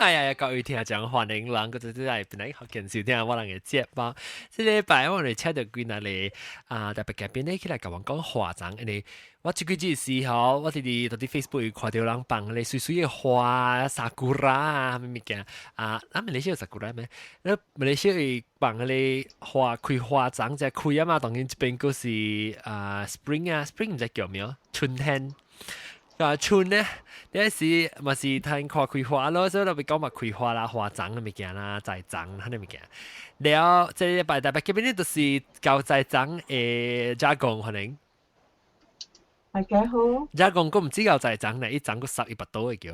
哎呀，各位聽眾歡迎人，閣再次來本來學見收聽我人的節目。這禮拜我哋請到幾若個啊，特別嘉賓咧起來共阮講花叢，因為我這幾日時吼，我佇 Facebook 看著人放咧媠媠的花，sakura 啊，啥物物件啊，咱馬來西亞有 sakura 咩？咱馬來西亞會放彼個花開花叢才開啊嘛，當然這邊閣是啊 spring 啊，spring 毋知叫咩，春天。啊春咧，呢時嘛是趁看開花咯，所以就講嘛開花啦、花叢的物件啦、栽種彼个物件。了，這禮拜特別嘉賓咧，就是教栽種的加工可能。大家好。加工閣毋止教栽種咧，伊種閣塞伊腹肚會叫。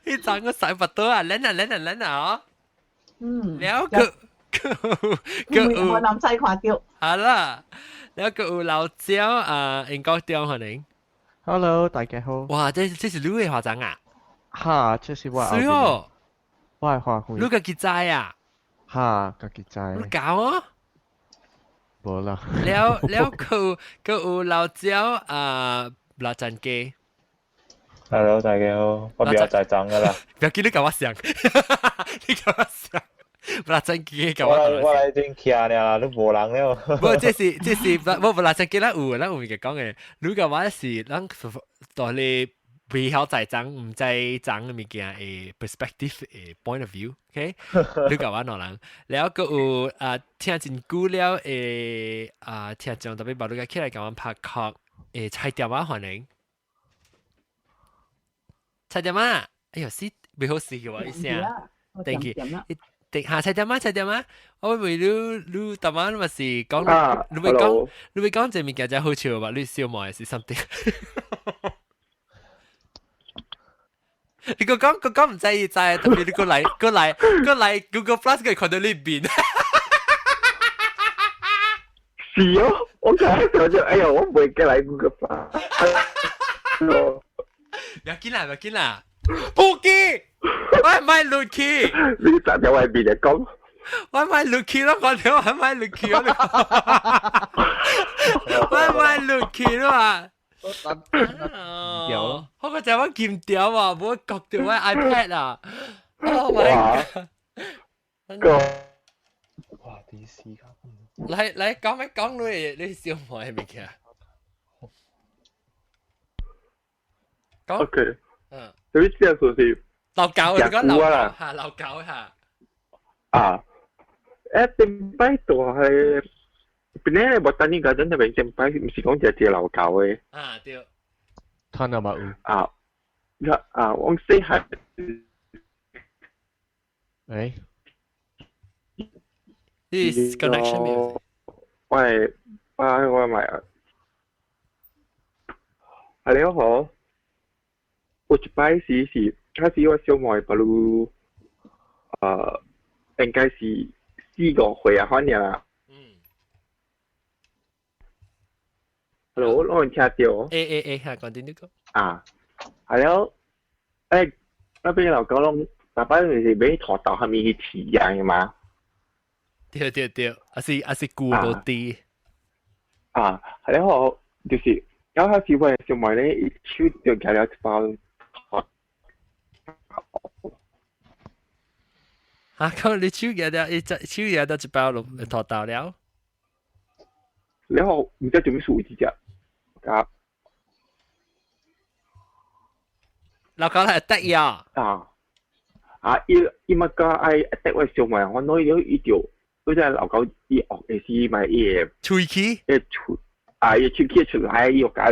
伊種閣塞腹肚啊，撚啊撚啊撚啊哦。嗯。了閣。閣有男仔看著。好啦，了閣有老焦啊，英國中可能。 Hello，大家好。哇，這是你的花叢啊？哈，這是我。是哦。我的花卉。你家己栽啊？哈，家己栽。你教哦？無啦。了了，閣有老焦啊，老陳家。 Hello，大家好，我比較栽種噶啦。不要緊，你共我想，你共我想。不啦，真機共我我來頂徛了，你無人了。無，這是，無不啦，真機咱有，咱有物件講的。你共我是咱蹛咧未曉栽種，毋知種的物件的 perspective 的 point of view，OK？你共我兩人，了閣有啊，聽真久了的啊，聽眾特別把你起來共阮拍殼的菜店仔歡迎。菜店仔，哎喲，死，袂好勢嘅喎，一聲。Thank you。定下菜店仔，菜店仔，我問你，你逐晚嘛是講，你會講，你會講這物件才好笑吧？你笑無還是 something？你閣講閣講毋知伊知，特別你閣來閣來閣來 Google Plus 閣看著你面。是哦，我剛才想就，哎呀，我袂過來 Google Plus。不要緊啦，不要緊啦，不記，我賣落去。你站喺外面嚟講，我賣落去咯，講條我賣落去咯，我賣落去咯啊！掉咯，我個就我劍掉啊，冇割掉我 iPad 啊！Oh my god！哇，啲時間。來來講咩講你你笑我係物件？講。 OK。嗯。所以這個是老狗，你講老狗嚇，老狗嚇。啊！頂擺大係本來 Botanic Garden 那邊頂擺毋是講一隻老狗的。啊對。看到嘛有。啊，啊，我細漢。誒。你 connection 沒有？喂，我我買啊。係你好。有一擺時是，開始我小妹不如，應該是4、5歲啊，反正啦。嗯。 Hello，我有聽著。欸欸欸，嚇，講點呢個？啊，係了，那邊老狗攏，逐擺就是買土豆，啥物去飼養的嘛。對對對，還是舊落地。啊，係了後，就是，有開始我小妹咧，伊手就舉了一包。啊！咁你手舉了，伊隻手舉到一包土豆了。然後毋知做咩事，一隻甲老狗來得意啊！啊啊！伊伊嘛較愛得我小妹，我攞伊伊就，嗰隻老狗伊學的時嘛伊會喙齒，會出啊！伊喙齒出來，伊又共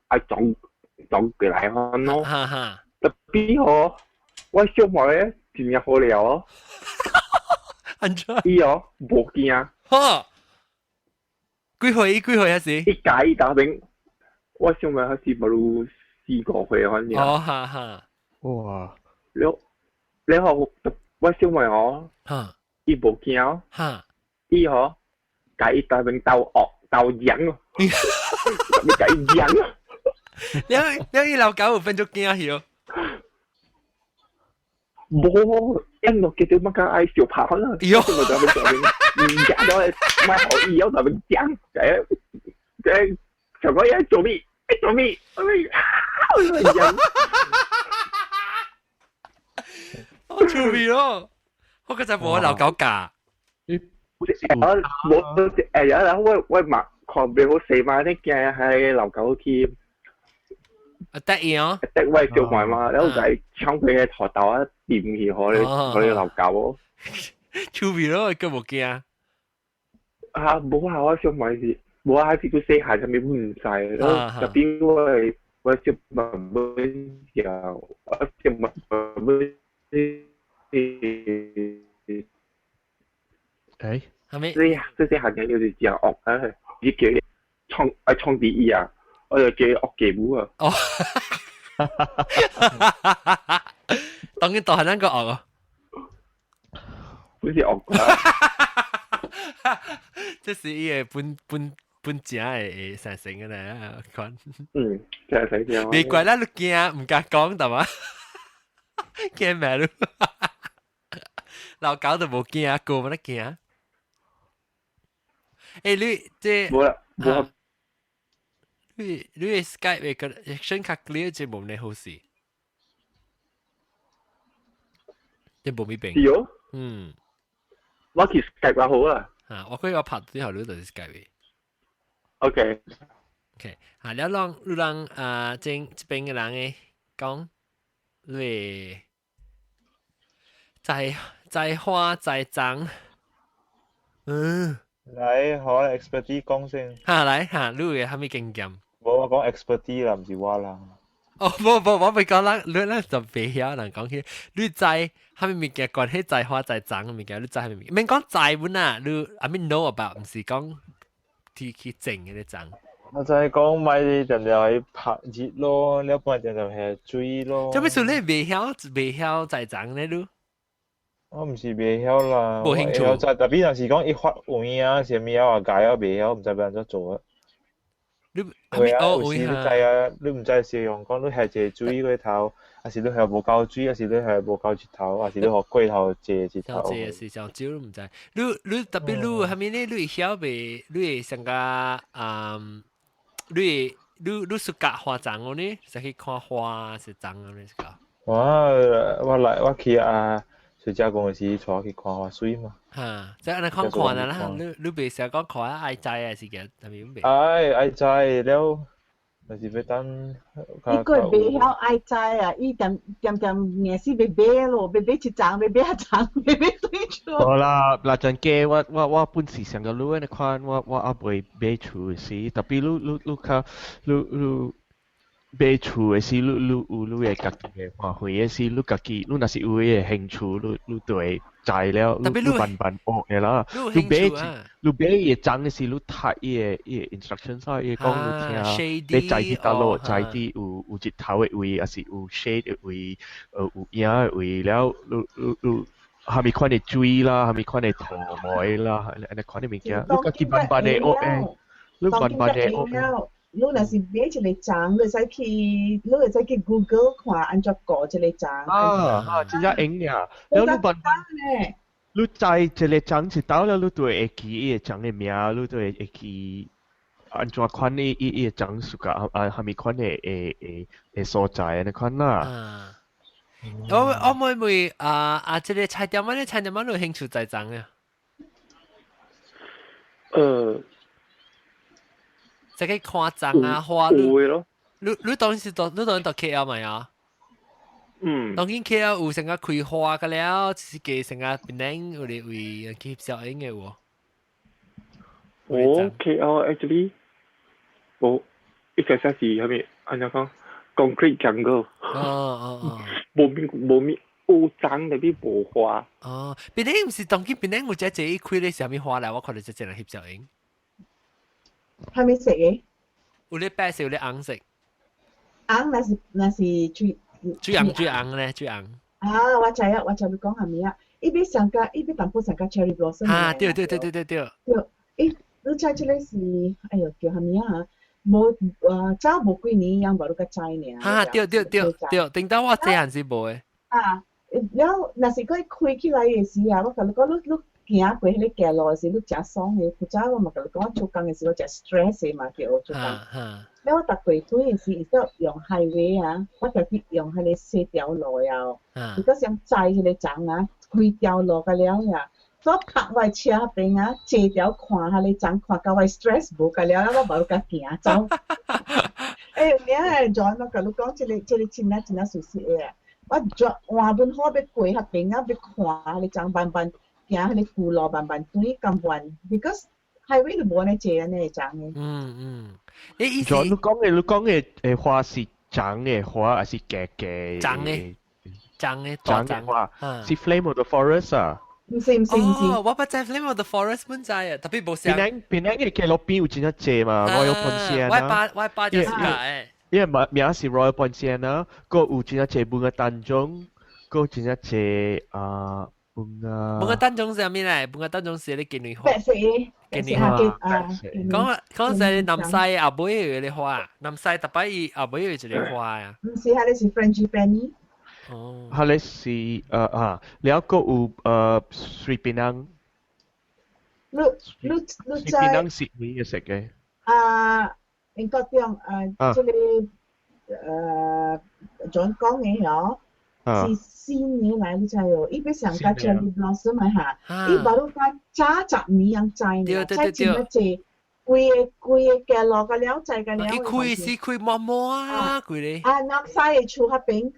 愛撞撞過來款咯。哈哈！特別吼，我小妹咧真正好料哦。按怎？伊哦無驚。呵，幾歲？幾歲還是？伊家伊當邊，我小妹還是無如4、5歲反正。哦，哈哈。哇！了，了後我小妹哦，伊無驚。哈！伊吼，共伊當邊鬥惡鬥贏哦。你共伊贏哦。了了，伊老狗有變做驚去哦。無，因落叫做乜個愛小拍啦。喲，我就邊就邊，唔驚咗，咪好伊有就邊講，這這小個嘢做咩？做咩？我咩啊？我人。我趣味咯，我嗰陣冇留狗架。我冇有啦，我嘛看袂好勢嘛，你驚係留狗添。啊得意哦！得喂叫埋嘛，然後就係搶佢嘅頭頭啊，掂去可你留狗哦。趣味咯，佢冇驚。啊，冇啊！我小妹是冇啊，係佢細漢上面唔知，然後特別我小妹又我小妹誒，係咪？這這細漢人就是真惡啊！你叫創愛創第一啊，我就叫惡繼母啊。哦，當然大漢人個惡啊，不是惡啊。這是伊個本本本正的產生的咧，看。嗯，真係成別怪啦，你驚唔敢講，對嘛？驚咩你？老狗都無驚，狗冇得驚。欸，你這無啦，無。你你 Skype 個聲較 clear，這無呢好事。這無咪變。是哦。嗯。我去 Skype 較好啊。啊，我可以我拍之後你就是 Skype。 OK。 OK，啊，了人你人啊，這邊嘅人誒講，你在在花在長，嗯，來，好，expertise 講先。哈來哈，你有啥物經驗？無我講 expertise 啦，毋是我啦。哦，無無，我未講啦，你咱就袂曉人講起，你知啥物物件關係在花在長嘅物件，你知啥物物件？免講知本啊，你 I mean know about，毋是講去去種迄個長。我就係講買定定去拍熱咯，了半定定係水咯。做咩事你袂曉栽種咧？你？我毋是袂曉啦，無興趣。特別若是講伊發有影啊，啥物啊，我解我袂曉，毋知欲按怎做啊。你會啊，有時你知啊，你毋知是用講你下一個水過頭，還是你下無夠水，還是你下無夠日頭，還是你予過頭濟日頭。濟是上少都毋知。你特別你有啥物咧？你會曉袂？你會上甲嗯？你會你暑假花欉哦呢？是去看花是欉哦呢？是個。我來我去啊！水家公司帶我去看花水嘛。哈，即係按呢看看啦，你袂成講看愛知啊是嘅，係咪咁袂？愛愛知了，就是欲等。伊個袂曉愛知啊！伊點點點硬是欲買咯，欲買一欉，欲買一欉，欲買對厝。無啦，嗱陣機我本是上個你按呢款，我猶未買厝的時，特別你較你買厝的時，你有你的家己的歡喜的時，你家己你若是有彼个興趣，你就會知了，你慢慢學的啦。你買你買伊的欉的時，你讀伊的 instructions 啊，伊講你聽，你栽佇佗落，栽佇有日頭的位，抑是有 shade 的位，有影的位了，你啥物款的水啦，啥物款的土毛啦，按呢款的物件，你家己慢慢的學的，你慢慢的學。你若是買一個欉，你會使去 Google 看按怎顧這個欉。啊，真正用爾，了你慢慢，你知一個欉一兜了，你就會記伊個欉的名，你就會記按怎款伊個欉屬甲啊，啥物款的的所在按呢款啦。我妹妹啊啊！這個菜店仔咧，菜店仔你有興趣栽種啊？這個看欉啊花，有咯。你當時到你當時到 KL 咪啊？嗯。當今 KL 有成個開花個了，是個成個檳城有啲位去翕影的有。我 KL actually，我一開始是啥物？按怎講？Concrete jungle。哦哦哦。無物有欉特別無花。哦，檳城毋是當今檳城有只隻開咧啥物花來？我看到這隻人翕照影。啥物色的？有咧白色，有咧紅色。紅若是水。水紅水紅咧，水紅。啊，我知啊，我知你講啥物啊？伊欲上較，伊欲淡薄上較 cherry blossom。啊，對對對對對對。對，欸，你知這個是，哎喲，叫啥物啊？無啊，早無幾年，樣無你較知爾。啊，對對對對，頂到我細漢時無的。啊，了，若是閣開起來的時啊，我共你講，你行過彼個街路的時，你誠爽的。古早我嘛共你講，我做工的時，我誠 stress 的嘛，叫做工。了我逐過轉時，伊就用 highway 啊，我就去用彼个四條路啊，如果想載彼个欉啊，規條路個了呀。所以泊我車邊啊，坐條看彼个欉，看到我 stress 無個了，我無甲行走。欸，你啊，John，我共你講，這個真正真正事實的啊！我轉換本好欲過彼邊啊，欲看彼個欉慢慢行彼個舊路，慢慢轉甘願，because highway 就無按呢坐按呢欉的。嗯嗯，你意思？John，你講的花是欉的花，還是假假？欉的，欉的，欉的花，是 Flame of the Forest 啊？毋是毋是毋是。哦，我捌知 Flame of the Forest 本知啊，特別無像。檳城的街路邊有真正濟嘛，Royal Pontianak。我爸就是個。因為名是 Royal Pontianak，閣有真正濟 Bunga Tanjung，閣有真正濟啊 bunga。 Bunga Tanjung 是啥物來？Bunga Tanjung 是咧金蕊花。白色的。金蕊花。講講是南西後尾有個花，南西特擺伊後尾有一個花啊。毋是，彼个是 Frangipani。哦。彼个是啊，了閣有水檳榔。你你你水檳榔是咩色嘅？啊，應該講啊，這個John 講的嗬，是新年來你知哦，伊欲上共 cherry blossom 的哈，伊 baru 較早10年樣栽呢，栽真啊濟，規個規個街路個了栽個了。伊開是開滿滿啊，規個。啊，南西的厝彼邊，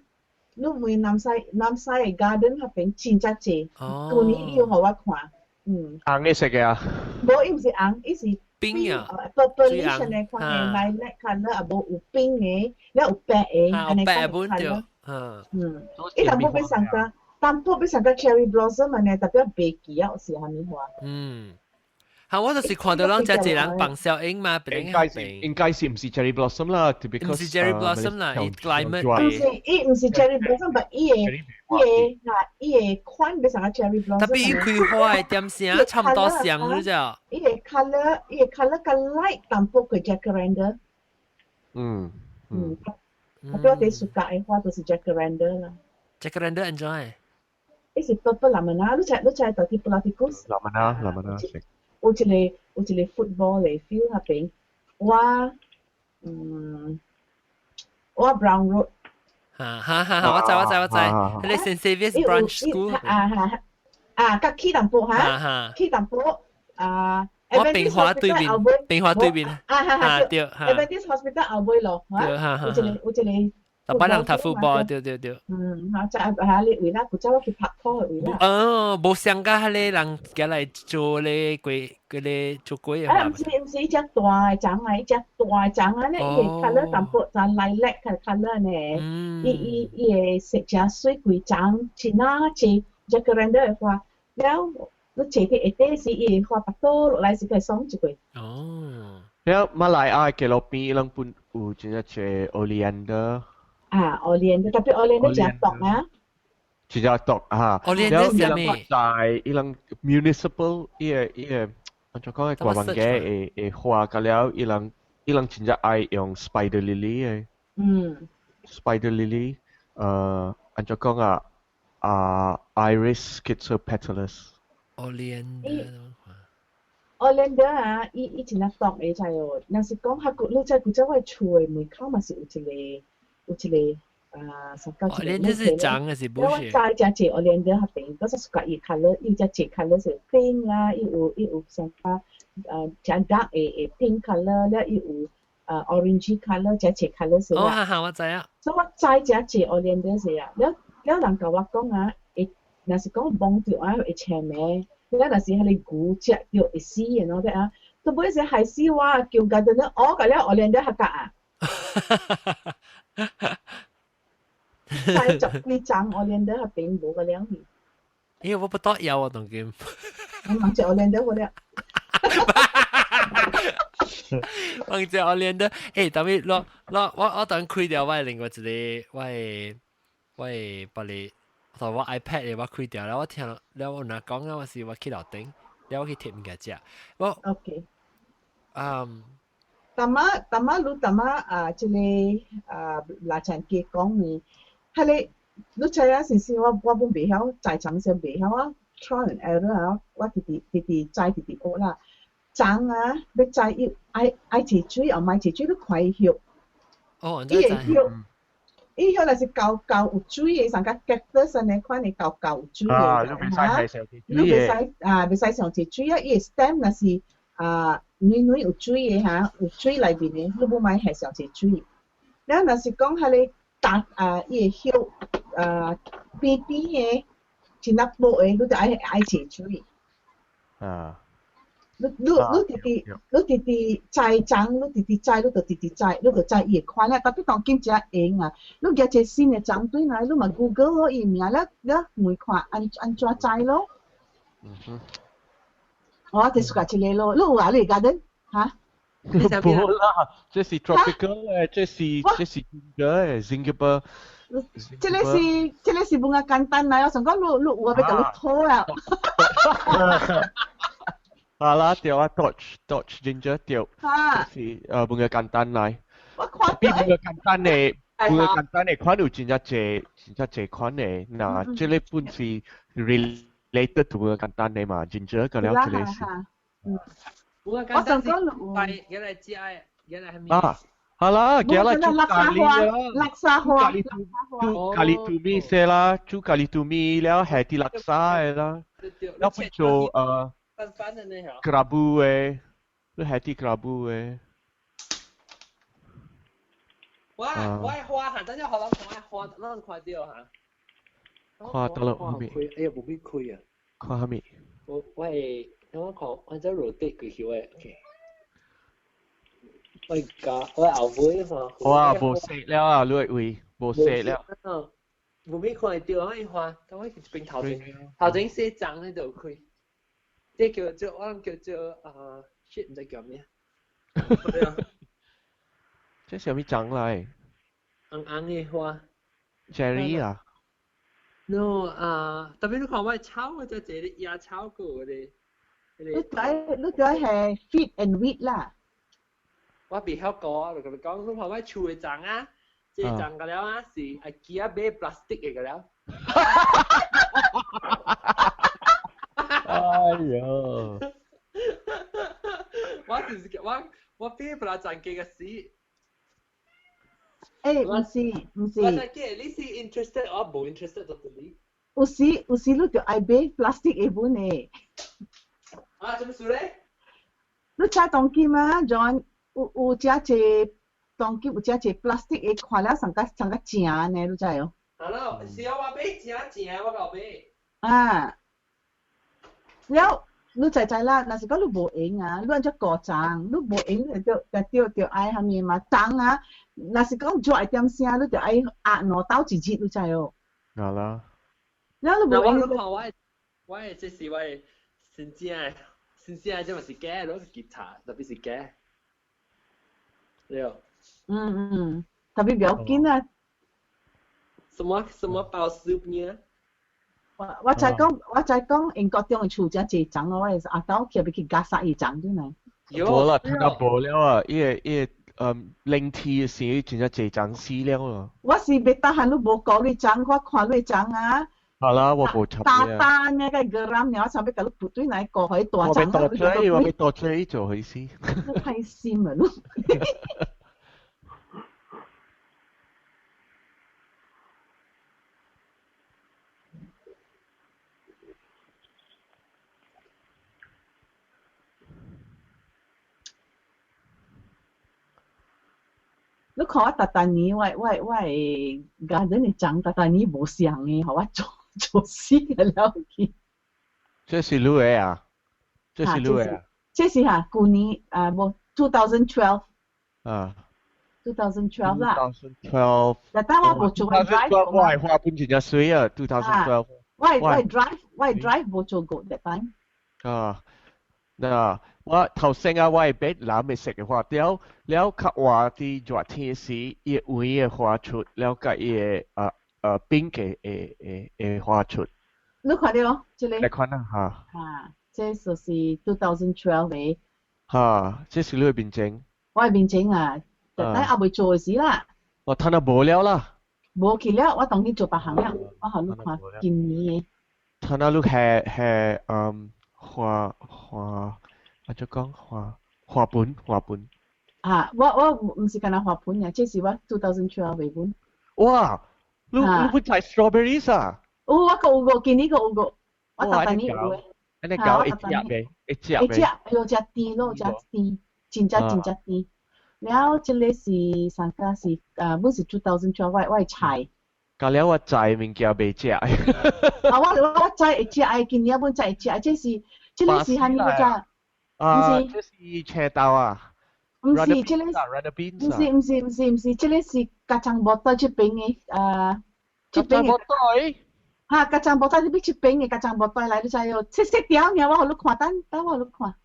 你問南西的 garden 彼邊真正濟，舊年伊有予我看，嗯。紅的色的啊？無，伊毋是紅，伊是。冰啊，purplish 呢款的 lilac colour 啊，無有冰的，了有白的，按呢白本對，嗯，伊淡薄欲上共，淡薄欲上共 cherry blossom 按呢，特別袂記啊，是啥物花。嗯，嚇，我就是看到人遮濟人放小影嘛，應該是毋是 cherry blossom 啦，毋是 cherry blossom 啦，伊 climate 毋是，伊毋是 cherry blossom，但伊個嚇，伊個款欲上共 cherry blossom。特別伊開花的點聲差不多像，你知？伊個 colour，伊個 colour 較 light 淡薄過 jacaranda。嗯，特別我哋暑假的花都是 jacaranda 啦。 jacaranda 按怎的？伊是 purple 藍啊，你知到底 Pulau Tikus？藍啊，藍啊，有一個 football 的 field 彼邊，我 Brown Road。哈哈哈！我知我知我知，彼個 Saint Xavier's Branch School。啊哈啊，佮起淡薄哈，起淡薄啊。我平華對面，平華對面。啊哈哈，對。 Adventist Hospital 後尾咯，嚇，有一個。逐擺人踢 football，對對對。嗯，嚇，就係你位啦，古早我去拍拖的位啦。哦，無相佮彼个人過來做咧鬼，嗰個做鬼啊！毋是毋是，伊隻大的欉啊，伊隻大的欉啊咧，伊個 colour 淡薄就 lilac colour 呢。伊伊會色誠媠，規欉真啊濟，jacaranda 的花，了你坐佇下底時，伊會花腹倒落來時，會爽一過。哦。了馬來亞街路邊，伊攏本有真正濟 oleander。啊，oleander，特別 oleander 誠毒啊！真正毒啊！ oleander 是啥物？在伊人 municipal 伊個按怎講個國民嘅會花個了，伊人真正愛用 spider lily 的。Spider lily，按怎講啊？啊，iris schizopetalus。 oleander。 oleander 啊，伊真正毒的知哦。若是講較古，你知古早我厝的門口嘛是有一個啊，啥叫一個？ oleander 是欉還是不是？我知誠濟 oleander 彼邊，我是佮伊 colour，伊誠濟 colour 是 pink 啦，伊有啥個誠 dark 的 pink colour，了伊有orange colour，誠濟 colour 是啦。哦，哈哈，我知啊。所以我知誠濟 oleander 是啊，了了人共我講啊，會若是講摸著啊會青糜，了若是彼個牛食著會死的喏，啊，都尾是害死我，叫家陣咧，哦，個了 oleander 較夾啊。栽十幾欉 oleander 彼邊無個了去。因為我不多有啊，當今。我問隻 oleander 好了。問隻 oleander，欸，特別我等開掉我另外一個我的別個，我 iPad 的我開掉了，我聽了我若講啊，我是我去樓頂，了我去提物件食。我 OK。嗯。淡仔淡仔，你淡仔啊，這個啊，拉長機講呢，彼個你知影是是我本袂曉栽欉時袂曉啊，trial and error 啊，我直直直直栽直直學啦。種啊，欲知伊愛愛濟水抑莫濟水，你看伊葉。哦，伊的葉，伊葉若是厚厚有水的，像佮 cactus 按呢款的厚厚有水的，啊，你袂使係上濟你袂水的。使啊，袂使上濟水啊！伊的 stem 若是啊，軟軟有水的哈，有水內面的，你無莫下上濟水。了若是講彼个搭啊，伊的葉啊扁扁的，真仔薄的，你就愛愛濟水。啊。你你你直直你直直栽種，你直直栽，你就直直栽，你就知伊的款啦。特別當今遮閒啊，你舉一个新的種轉來，你嘛 Google 咯伊名了，了問看按按怎栽咯。嗯哼。我就是講這个咯，你有啊？你 garden 哈？無啦，這是 tropical 的，這是這是 ginger 的，Zingiber。這个是這个是 bunga kantan 來，我想講你你有啊，欲共你討啊。啊啦，對啊，torch torch ginger 對，哈這是bunga kantan 來。我看比 bunga kantan 的，bunga kantan 的款有真正濟真正濟款的，若這个本是 related to bunga kantan 的嘛，ginger 個了這个是。嗯。我想講拜原來食的，原來係咩？啊，好啦，今日煮咖喱啦，叻沙花，煮咖喱煮米些啦，煮咖喱煮米了，下啲叻沙的啦，了變做kerabu 的，你下啲 kerabu 的。我我花嚇，等陣可能看花，咱看到嚇。看到了，啥物？哎呀，無必開啊！看啥物？我我會。我看我這 rotate 過去的，OK。我加我後尾看。哇，無色了啊！你位無色了。無咩看到啊！伊花，等我去這邊頭前，頭前洗髒那度開。這叫做我叫做啊，shit 毋知叫咩。這是啥物種來？紅紅的花。 Cherry 啊？ No 啊，特別你看我草，我這這個野草過的。你知你知係 feed and weed 啦。我袂曉講，就共你講，你看我厝的欉啊，這個欉個了啊是愛記啊買 plastic 的個了。哎喲！我就是我我買 plastic 個死。欸，毋是毋是。我知記，你是 interested，我無 interested 就你。有時有時你就愛買 plastic 的本的。啊，做咩事咧？你知當今啊，John 有有遮濟當今有遮濟 plastic 的，看了上較上較正呢，你知哦？啊咯，是啊，我買正正，我夠買。啊，了你知知啦，若是講你無閒啊，你按怎顧欉？你無閒就就就愛啥物嘛？欉啊，若是講熱一點聲，你就愛壓兩斗一日，你知哦？啊啦。了你無閒。我看我我的這是我的真正。真正這嘛是假，攏是吉他，特別是假。對。嗯嗯，特別不要緊啊。什麼什麼包燒呢？我我知講，我知講，英國中的厝真濟欉咯，我是阿兜去欲去加殺伊欉轉來。無啦，聽到無了啊！伊个伊个嗯，冷天的時真正濟欉死了啊！我是袂得閒，你無顧你欉，我看你欉啊。好啦，我無插大大那個 geram 了，差欲共你撥對來過去大欉。我欲多追，我欲多追做回事。你太心了，你。你看我逐逐年，我我我的 garden 的欉，逐逐年無相的，予我做做死個了去。這是你的啊？這是你的啊？這是哈，舊年啊，無 2012。啊。 2012啦。 2012。但當我無做 drive。我的花本真正水啊，2012。我我 drive 我 drive 無做過 that time。啊，嗱，我頭先啊，我會買藍的色的花了了較活佇熱天時，伊會黃的花出，了佮伊的冰嘅會會會花出。你看到這个？來看啊，哈。啊，這就是2012的。哈，這是你的面前。我的面前啊，但還未做的時啦。我趁啊無了啦。無去了，我當去做別項了。我予你看今年的。趁啊，你下下嗯花花啊就講花花盆花盆。啊，我毋是干焦花盆爾，這是我2012買本。哇！你你不摘 strawberries 啊？有我閣有個，今年閣有個，我逐逐年有的。按呢搞會食袂？會食袂？會食，哎喲，誠甜咯，誠甜，真正真正甜。了，這个是上家是啊，本是2012我的菜。甲了我摘物件袂食。啊，我摘會食，今年本摘會食，這是這个是蝦米我知？啊，這是青豆啊。毋是，這个毋是毋是毋是毋是，這个是加樟木袋這邊的啊，這邊的。哈，加樟木袋這邊這邊的加樟木袋來，你知哦？細細條爾，我予你看，等等我予你看。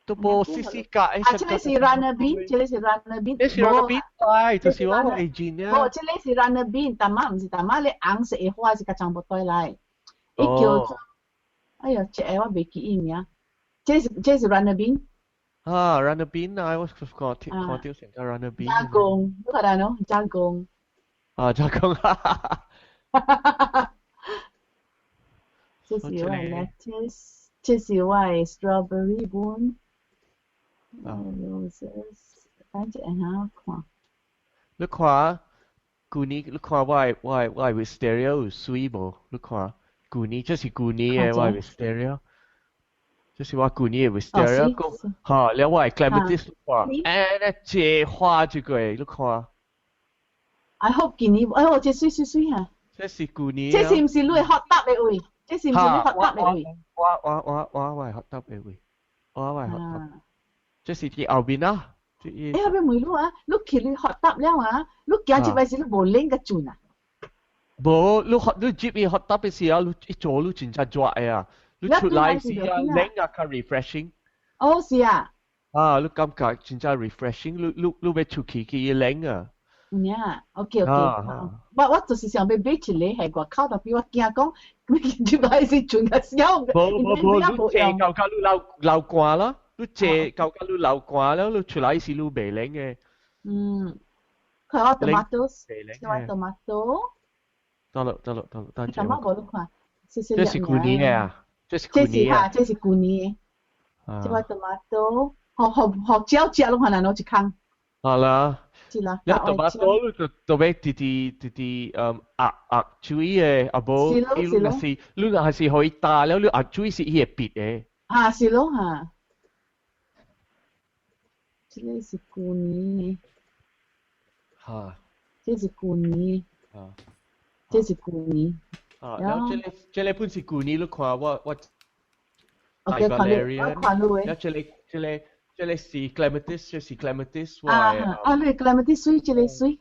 都無細細個。啊，這个是 runner bean，這个是 runner bean。這是 runner bean，對，就是我會見啊。無，這个是 runner bean，但嘛毋是，但嘛咧紅色的花是加樟木袋來。伊叫做，哎喲，這个我袂記伊名。這是 runner bean。啊，runner bean 啊，我看看到成個 runner bean。加工，你看到喏，加工。啊，加工，哈哈哈。這是我的 lettuce，這是我的 strawberry 本。roses，等一下我看。你看，舊年你看我的 wisteria 有水無？你看，舊年這是舊年的我的 wisteria。這是我舊年的 wisteria，哈，了我的 clematis 看，欸，那這花這個，你看。 I hope 今年，哎呦，這水水水哈。這是舊年。這是毋是你的 hot tub 的位？這是毋是你 hot tub 的位？我的 hot tub 的位，我的 hot tub。這是佇後面啊。欸，後面問你啊，你去你 hot tub 了啊？你行入來時你無冷個陣啊？無，你 hot 你入去 hot tub 的時候，你一做你真正熱的啊！你出來時啊，冷啊，較 refreshing。哦，是啊。啊，你感覺真正 refreshing，你欲出去去冷啊。有影，OK OK。我就是想欲買一个喺外口，但是我驚講，入來時陣較痟。無無無，你坐到甲你流流汗咯，你坐到甲你流汗了，你出來時你袂冷的。嗯，看我 tomatoes，我 tomato。得了得了得了，等陣。tomato 無你看，這是舊年的啊，這是舊年啊。這是舊年的。這個 tomato，予予予鳥食攏看來攏一空。好啦。是啦。你 tomato 你就特別直直直直壓壓水的，啊無，伊你若是你若是予伊焦了，你壓水是伊會煏的。啊，是咯哈。這个是舊年的。哈。這是舊年。啊。這是舊年。啊，然後這个這个本是舊年，你看我。 OK，看你，我看你的。了這个這个這个是 clematis，這是 clematis，我啊啊，你 clematis 水，這个水。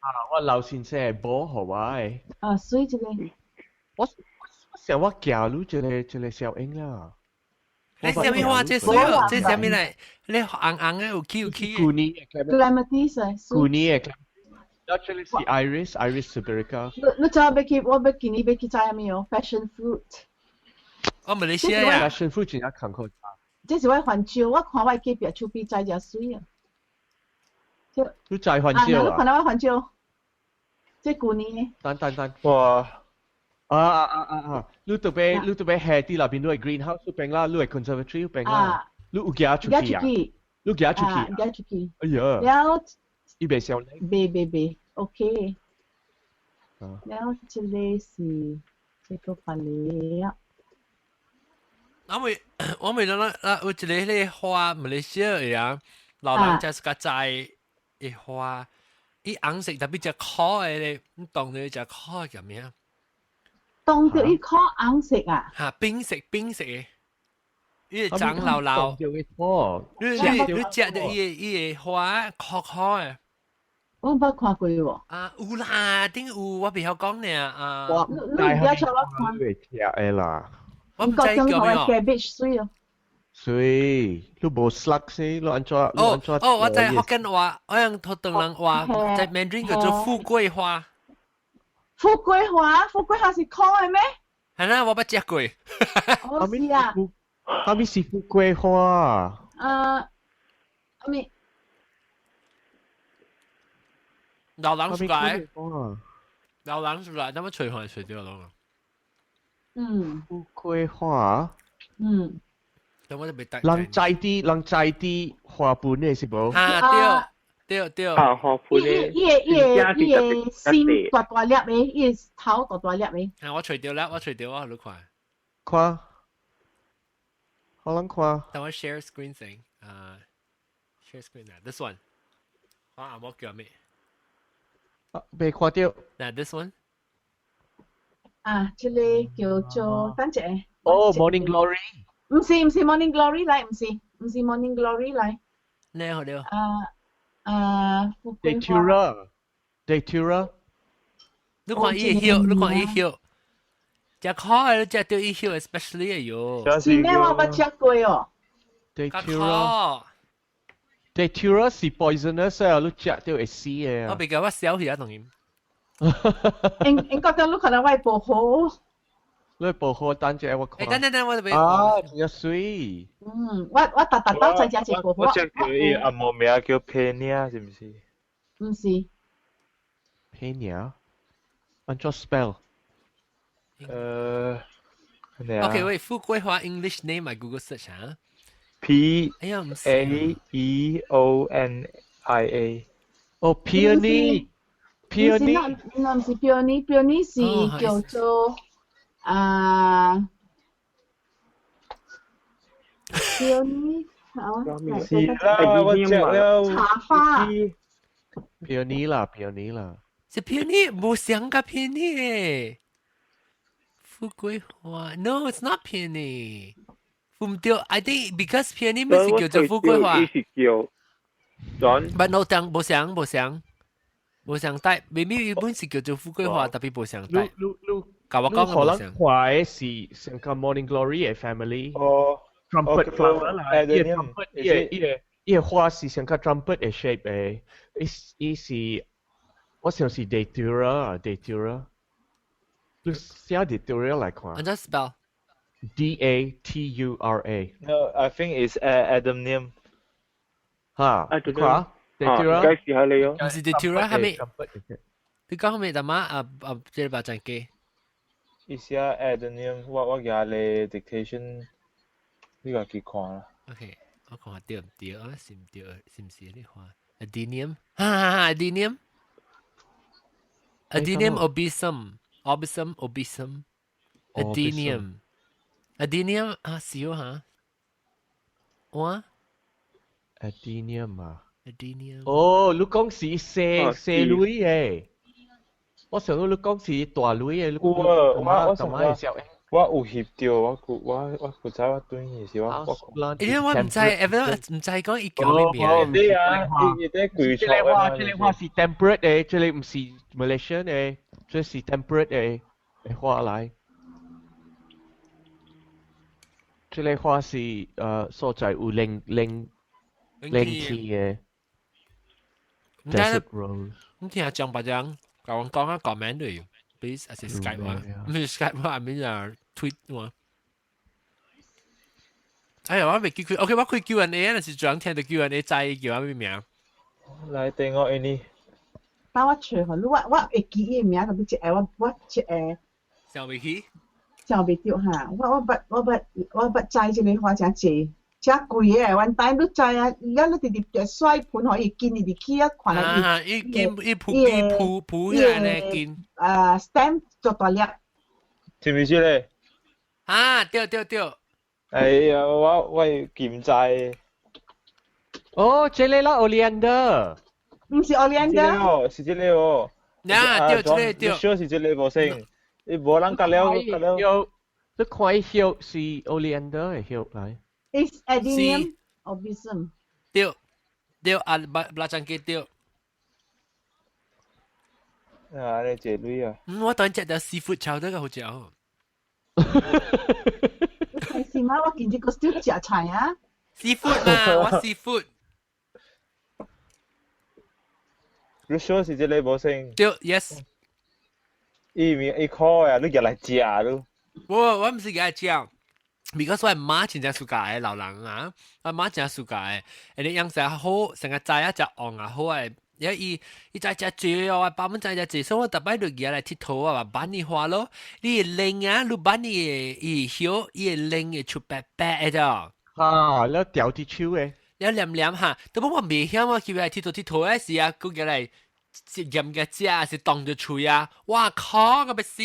啊，我老先生會補予我的。啊，水這个。我我想我行路這个這个小英啦。你啥物花？這水哦，這啥物來？你紅紅的有起有起。舊年 clematis 舊年的。Actually 是 iris iris sibirica。你你知影欲去？我欲今年欲去摘啥物哦？Passion fruit。我馬來西亞呀。 Passion fruit 真正艱苦。這是我番椒，我看我隔壁厝邊摘誠媠啊。你摘番椒啊？你看到我番椒？這舊年的。等等等。哇！啊啊啊啊啊！你特別你特別下佇那邊，你的 greenhouse 邊啦，你的 conservatory 邊啦，你有行出去啊？你行出去？行出去。哎呀！了。伊袂傷冷。袂袂袂，OK。了，這个是這個別了。我未諗啦，有一个彼个花，馬來西亞的啊，老人家是較摘的花，伊紅色特別隻苦的咧，你當著隻苦的叫咩啊？當著伊苦紅色啊？哈，冰色冰色的，伊會長老老。你你你食著伊的花苦苦的。我毋捌看過喎。啊，有啦，頂有，我袂曉講爾啊。我你你唔要出我看。會食的啦。我毋知叫咩哦。 cabbage 媠哦。媠，你無 slug 先，你按怎？哦哦，我知福建話，我用土東人話，在 Mandarin 叫做富貴花。富貴花，富貴花是苦的咩？係啦，我捌食過。哦，是啊。啥物是富貴花？啊，啥物？老人出來，老人出來，那麼吹風吹掉了。嗯。富貴花。嗯。等我就未得。人在啲，人在啲花盆的是無？哈，對對對。啊，花盆的。伊個心大大粒的，伊個頭大大粒的。啊，我揣著啦，我揣著我你看。看，好人看。等我 share screen 先，啊，share screen 啊，this one。我阿媽叫咩？啊，未看到。嗱，this one。啊，這個叫做等陣。哦，Morning Glory。唔是唔是 Morning Glory 來，唔是唔是 Morning Glory 來。你好了。啊啊，富貴花。 Datura，Datura。你看伊葉，你看伊葉，食苦的，你食到伊葉，especially 的喲。是咩？我捌食過哦。 Datura。Datura 是 poisonous 啊，你食到會死的。我別個我小氣啊，當然。應應覺得你可能我薄荷。你薄荷等陣我看。等等等，我就啊，真正媠。嗯，我我逐逐兜在食一薄荷。我只叫伊阿毛名叫 Paeonia，是毋是？毋是。 Paeonia，按怎 spell？OK，喂，富貴花 English name 係 Google search 啊。 P 哎呀，唔是。 A E O N I A。哦，Peony。Peony。唔是 Peony，Peony 是叫做啊。Peony 好。是啦，我食了。茶花。 Peony 啦，Peony 啦。是 Peony，冇想過 Peony。富貴花，No，it's not peony。唔對，I think because peony 咪是叫做富貴花。是叫。 But no，當無相無相無相帶，明明原本是叫做富貴花，特別無相帶。你你共我講可能花的是成個 Morning Glory 的 family。哦。 Trumpet flower 啦，伊個 trumpet，伊個伊個伊個花是成個 trumpet 的 shape 的，伊伊是我想是 Datura，Datura。你寫 Datura 來看。按怎 spell？ D A T U R A。 No, I think it's Adenium。哈，看 Datura。該試下你哦。唔是 Datura 係咪？你講係咪大媽啊啊？這個把真機。伊寫 Adenium，我我舉你 dictation，你個去看啦。 OK，我看下對唔對啊？是唔對？是唔是你看 Adenium？哈哈哈，Adenium。Adenium obesum, obesum, obesum, Adenium, Adenium 啊，是哦嚇，哇 Adenium 啊，Adenium。哦，你講是細細蕊的，我想講你講是大蕊的。我我我想我有翕到，我我我古早我轉去時我我。因為我唔知，唔知講伊叫咩名。對啊，伊伊在規這個花，這個花是 temperate 的，這個毋是 Malaysian 的，這是 temperate 的的花來。這個花是所在有冷冷冷氣的。唔知你聽下張白張，共我講啊 comment 對，please，還是 Skype 話，唔是 Skype 話，係咪啊 tweet 話？哎呀，我未記佢，OK，我開 Q&A 啊，是專聽到 Q&A 知叫咩名？來等我呢。等我揣予你，我我會記伊名，特別一個我我一個。想袂起？想袂著哈，我我捌我捌我捌栽這個花誠濟，誠貴的，原來你知啊，了你直直甩盆予伊根入去啊，看來伊伊根伊鋪伊鋪鋪起來呢根。啊，stem 做大粒。是毋是咧？啊，對對對。哎呀，我我檢在。哦，這個啦，Oleander。毋是 Oleander。哦，是這個哦。嗱，對，這個對。小是這個無先，伊無人隔了隔了。有，你看伊葉是 Oleander 的葉來。 It's Adenium obesum。對，對啊，白白張機對。啊，你這類啊。嗯，我當食到 seafood 炒得個好食哦。係嗎？我見這個少食菜啊。 seafood 嘛，我 seafood。你說是這個無先？對，yes。伊面伊苦啊，你入來食咯。我我毋是共食，because 我媽真正 suka 的老人啊，我媽真 suka 的，你養成好，成個知啊食旺啊好的，因為伊伊知食濟哦，爸們知食濟，所以我逐擺就舉來𨑨迌啊，挽伊花咯，你會冷啊，你挽伊的伊葉，伊會冷會出白白的。嚇，了掉佇手的。了黏黏哈，都不我未曉啊，佢來鐵頭鐵頭的時啊，佢個來鹽嘅食是當住喙啊，哇靠，個欲死！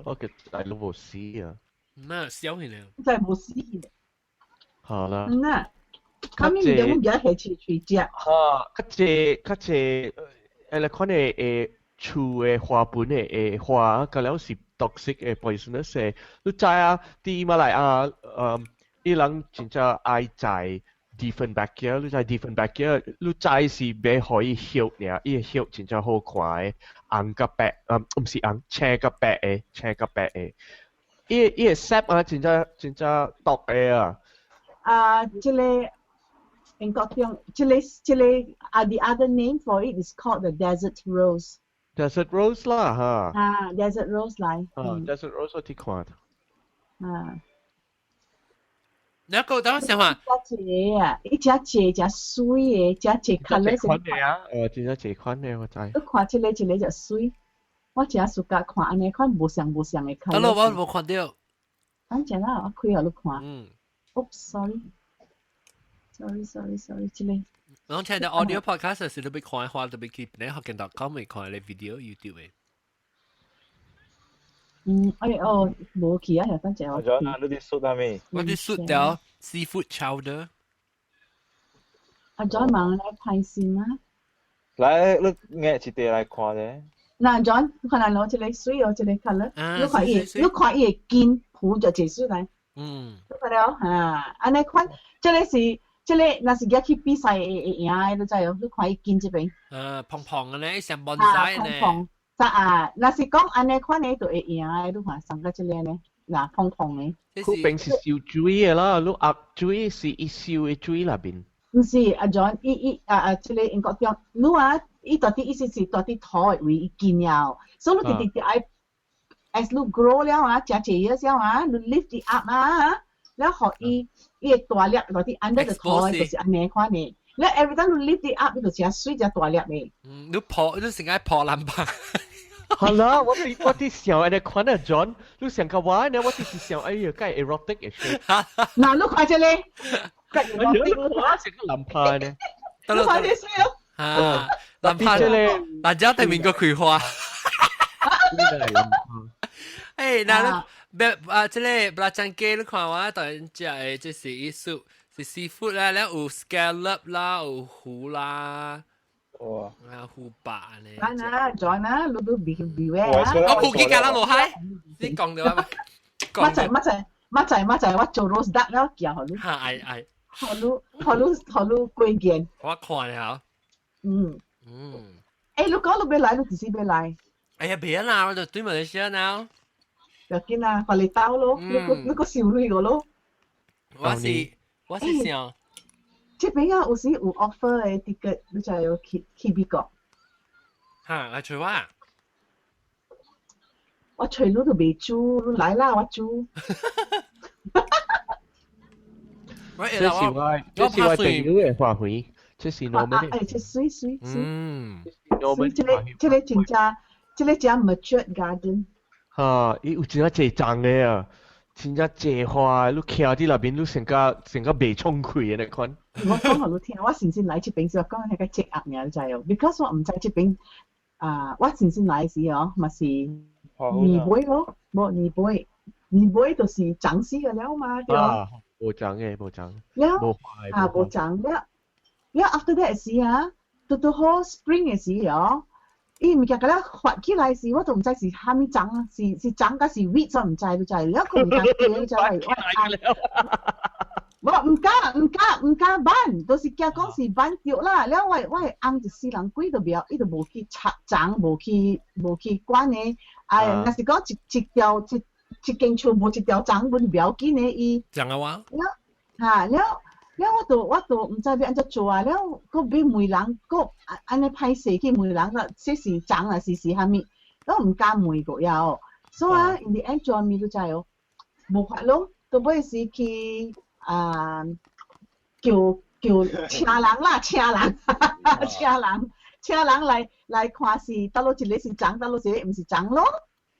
我個大佬無死啊！咩笑起來？真係無死。好啦。嗯啊，咁你哋會唔會係喙喙食？嚇，較濟較濟，誒，你看的誒樹的花盆的誒花，甲了是 toxic 的 poisonous 的。你知啊？佇馬來亞，伊人真正愛栽 Dieffenbachia，你知 Dieffenbachia，你知是欲予伊葉爾，伊的葉真正好看的，紅佮白，毋是紅，青佮白的，青佮白的。伊伊的 sap 啊，真正真正毒的啊。啊，這個英國中，這個這個啊，the other name for it is called the desert rose。 Desert rose 啦，嚇。啊，desert rose 來。啊，desert rose 我佇看。啊。你個等我想下。只一個啊，伊只濟只水的，只濟 colour 款的啊，真正濟款的我知。你看這個一個就水，我真暑假看按呢款無相無相的 colour。得咯，我無看到。等陣啦，我開予你看。嗯。 Oops，sorry。Sorry，sorry，sorry，這個。我聽到 audio podcast 時，你欲看的話，就欲去你學見到講未看你 video YouTube 的。嗯，哎哦，無去啊，等陣我。咗啊，你啲 soup 係咪？我啲 soup 條 seafood chowder。阿 John 問來拍先啊。來，你壓一塊來看咧。嗱，John，你看咱攞這個水哦，這個 colour，你看伊，你看伊的根浮就這水來。嗯。你看了哈，按呢款，這個是。這個若是舉去比賽會會贏的，你知哦？你看伊根這邊。蓬蓬的呢，像 bonsai 呢。蓬蓬，咋啊？若是講按呢款的就會贏的，你看上個這個呢，嗱蓬蓬的。佢平時燒水的啦，你壓水是伊燒的水內面。毋是，阿 John，伊伊啊啊，這個英國中，你啊，伊到底意思是到底土的位伊根了，所以你直直直愛，as 你 grow 了啊，食濟了啊，你 lift it up 啊。了予伊伊會大粒落佇 under the 土就是按呢款的。了 every time 你 lift it up，伊就誠媠誠大粒的。嗯，你破你成個破籃板。好啦，我佇我佇想按呢款啊，John，你想較我呢？我就是想，哎呀，該 erotic 的 shape。嗱，你看這個，該 erotic，我成個籃板呢。你看這水哦。啊，籃板，辣椒對面個開花。哎，嗱，別啊，這個 belacan 雞你看我當然食的，這是伊素是 seafood 啦，了有 scallop 啦，有魚啦，哇，啊魚霸呢。啊，John 啊，你都別別咩啊？我冇記得啦，落海，你講的話。乜仔乜仔乜仔乜仔，我做 roast duck 了，寄予你。哈，愛愛。予你予你予你過見。我看下。嗯。嗯。欸，你講你欲來，你幾時欲來？哎呀，別啦，我就對馬來西亞啦。不要緊啦，發你兜咯，你閣你閣收鐳個咯。我是我是想，這邊啊有時有 offer 的 ticket，你就要去去美國。哈，來揣我。我揣你都袂煮，你來啦，我煮。這是我，這是我朋友的花卉，這是我們的。哎，這媠媠媠。嗯。這個這個真正，這個真 mature garden。哈，伊有真正濟種的啊，真正濟花，你徛佇內面，你成個成個袂暢快的那款。我講予你聽，我先先來這邊時，我講那個積壓爾，你知哦？Because 我毋知這邊啊，我先先來時哦，嘛是年尾咯，無年尾，年尾就是長死個了嘛，對。啊，無長的，無長。了啊，無長了，了 after that 時啊，拄拄好 spring 的時哦。伊物件共了發起來時，我都毋知是啥物種，是是種抑是 weed，我毋知，你知？了佢物件你知？我毋敢毋敢毋敢辦，就是驚講是辦著啦。了我我的翁一世人鬼都袂曉，伊都無去插種，無去無去管的。哎，若是講一一條一一間厝無一條種，阮袂要緊的伊。講啊我。了，哈了。了我都我都毋知欲按怎做啊！了，閣欲問人，閣按呢歹勢去問人啦，這是種啊，是是啥物？我毋敢問過了。所以啊，in the end 做物你知哦，無法咯，到尾是去啊叫叫請人啦，請人，請人，請人來來看是佗落一个是種，佗落一个毋是種咯。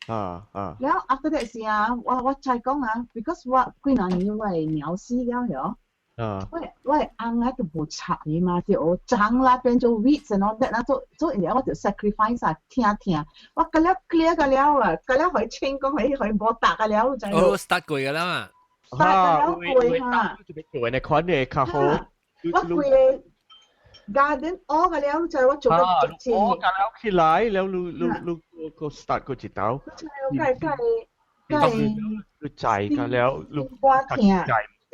啊啊！了 after that 時啊，我再講啊，because 我幾若年我會鳥死了喲。我的翁啊都無插伊嘛，就長啦變做 weeds and all that 啦，做做因為我就 sacrifice 啊，聽聽，我個了 clear 個了啊，個了可以清講可以無打個了就。哦，start 過個啦嘛。 start 個了過哈。做呢款嘅較好。我規個 garden 我個了就我做個足錢。我個了起來了，你你你個 start 過一道。該該該。你摘個了，你我聽。了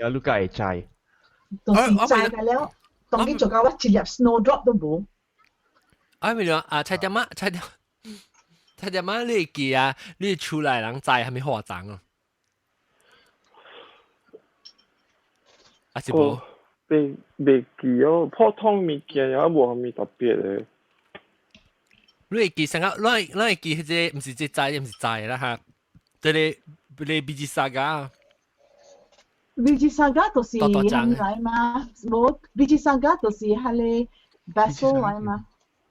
你該會摘。就是摘個了，當佢做到我一粒 snowdrop 都無。啊，咪啊，菜點仔，菜點，菜點仔，你會記啊？你厝內人栽啥物花欉啊？啊是無？袂記哦，普通物件也無啥物特別的。你會記啥個？你會記彼個？毋是這栽，毋是栽啦哈。這個這個 BG Saga。 BG Saga 就是係來嘛？無 BG Saga 就是彼個 basil 來嘛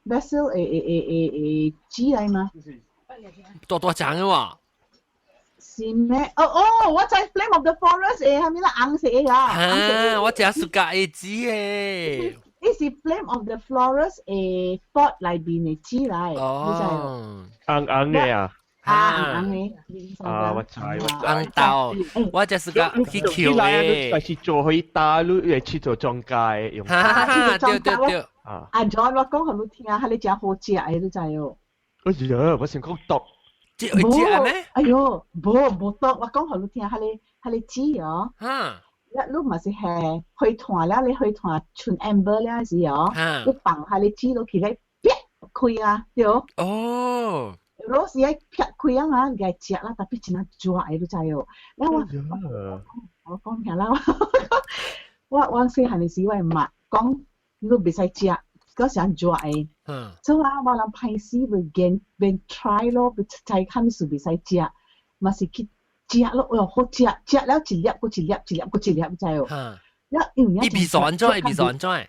？basil 會籽來嘛？大大欉的喎。是咩？哦哦，我知 Flame of the Forest 會啥物啦？紅色的啊。啊，我誠喜歡籽的。伊是 Flame of the Forest 的 pot 內面的籽來。哦。紅紅的啊。啊，紅的。啊，我知我知。紅豆，我就是個去捡的。但是做去打，你會去做莊家的用。哈哈，對對對。啊。阿 John，我講予你聽，彼個誠好食的，你知哦？哎呀，我想講毒。這會食咩？哎喲，無毒，我講予你聽，彼個籽哦。哈。你嘛是下火炭了，你火炭剩 ember 了時哦，你放彼個籽落去咧，啪開啊，對。哦。攞時愛撇開啊嘛，共食啦，特別真熱的，你知哦。了我講聽啦，我細漢的時我媽講，你袂使食，嗰時熱的。所以啊，我人歹勢袂見免 try 咯，袂知啥物事袂使食，嘛是去食咯，哎喲好食，食了一粒閣一粒，一粒閣一粒，你知哦。了因為伊味素按怎？伊味素按怎？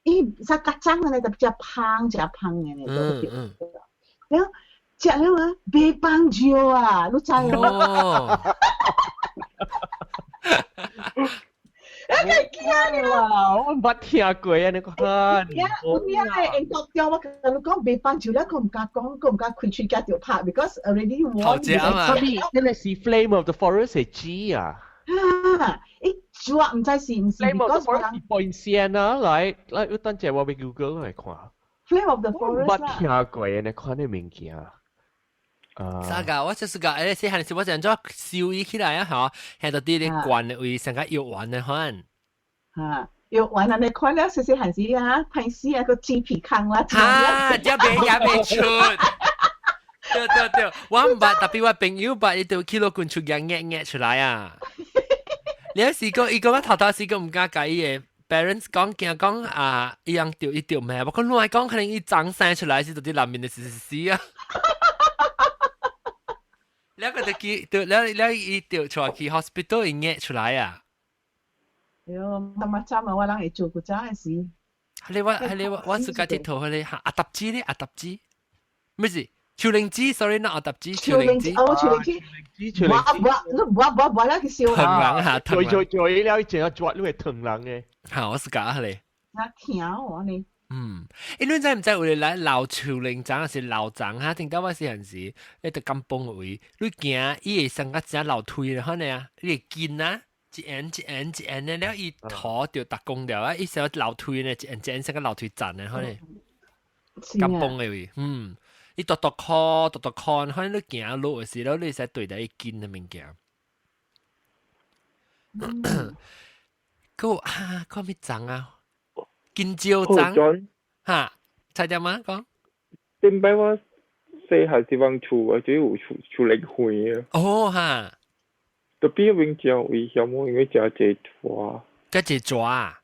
伊啥較髒的咧，特別食芳食芳的咧。了食了啊，袂放尿啊，你知哦？你驚你啦！我毋捌聽過啊，你講。有影的，會當中我共你講袂放尿了，閣毋敢講，閣毋敢開喙寄著拍，because already warn。頭食啊嘛。啥物？那個是 Flame of the Forest 的籽啊。啊！伊煮毋知是毋是？Flame of the Forest 是半線啊，來來，你等陣我欲 Google 來看。 Flame of the Forest 我毋捌聽過按呢款的物件。啥個？我就是個，細漢時我是按怎燒伊起來啊？吼，喺到佇咧罐的位，成個藥丸的款。嚇，藥丸按呢款了，細細漢時啊，歹死啊，閣雞皮空啦。哈，這袂也袂出。對對對，我毋捌，特別我朋友捌，伊就去落滾出個壓壓出來啊。你有試過？伊講我頭頭試過毋敢共伊的 parents 講，驚講啊，伊樣著伊著咩？我講亂講，可能伊髒生出來是佇內面的是死啊。了個就去，就了了伊就帶去 hospital 伊壓出來啊。哎喲，macam 啊，我人會做古早的時。彼個我彼個我自家佚佗彼個阿搭子咧，阿搭子，毋是樹靈子，sorry，那阿搭子，樹靈子，哦，樹靈子，我我你我我我了去燒。疼人嚇，做做做了，一隻抓你會疼人的。嚇，我是講彼個。我聽我呢。嗯，欸，你知毋知有個來老樹靈欉還是老欉哈？頂到我細漢時，咧佇甘榜位，你行伊會生較正樓梯咧，可能啊，你會緊啊，一沿一沿一沿的了，伊塗著逐工了啊，伊成樓梯呢，一沿一沿成個樓梯站的，可能。甘榜的位，嗯，伊獨獨箍獨獨箍，可能你行路的時候，你會使對著伊緊的物件。閣啊，閣啥物欉啊？金蕉欉，哈，猜點嗎？講。頂擺我細漢時往厝，我就有樹樹靈花啊。哦哈。特別邊真危險，我因為誠濟蛇。誠濟蛇啊？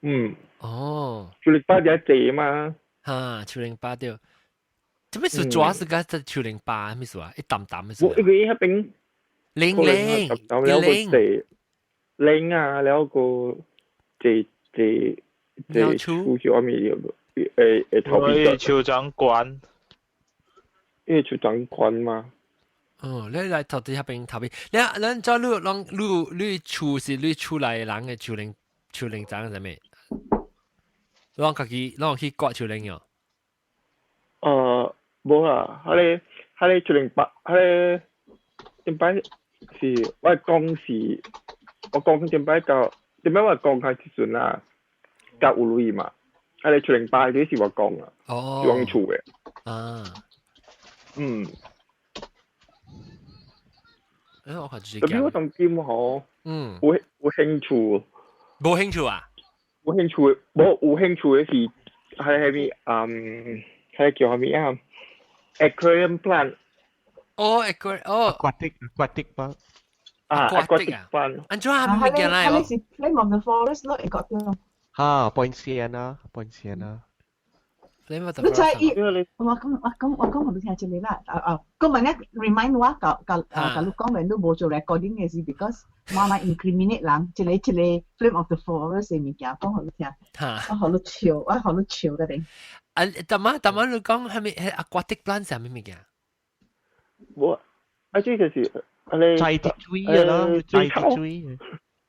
嗯。哦。樹靈花誠濟嘛。哈，樹靈花對。做咩事蛇是個樹靈花咩事啊？一淡淡的事。我因為彼邊。靈靈。了個濟靈啊，了個濟濟。這樹是啥物會頭皮樹長冠，因為樹長冠嘛。哦，你來頭佇遐邊頭邊，你你再你攏你你厝是你厝內人嘅樹林樹林長啥物？攏家己攏去割樹林喲？無啊，彼個樹林白，彼個頂擺是我講是，我講頂擺到頂擺我講開時陣啊，較有鐳嘛，彼個樹林白這是我講啊，是阮厝的。嗯。我看就是。特別我當今吼，有興趣。無興趣啊？有興趣，無有興趣的是係係咪？嗯，係叫啥物啊？Aquarium plant。哦，aquarium，哦。 Aquatic aquatic 吧。啊，aquatic plant。按怎啊？物件來哦？是 Flame of the forest 咯，會覺得。哈，Poinciana Poinciana。 Flame of the 你知伊？我講我講我講，予你聽一個啦。啊啊，講問咧 remind 我，甲甲啊，共你講when 你無做 recording 嘅時，because 我嘛 incriminate 人，一個一個 Flame of the forest 嘅物件講予你聽。我予你笑，我予你笑個頂。啊，逐晚逐晚你講係咪係 aquatic plant 係咩物件？無，啊，這就是啊你在啲水啊啦，在啲水。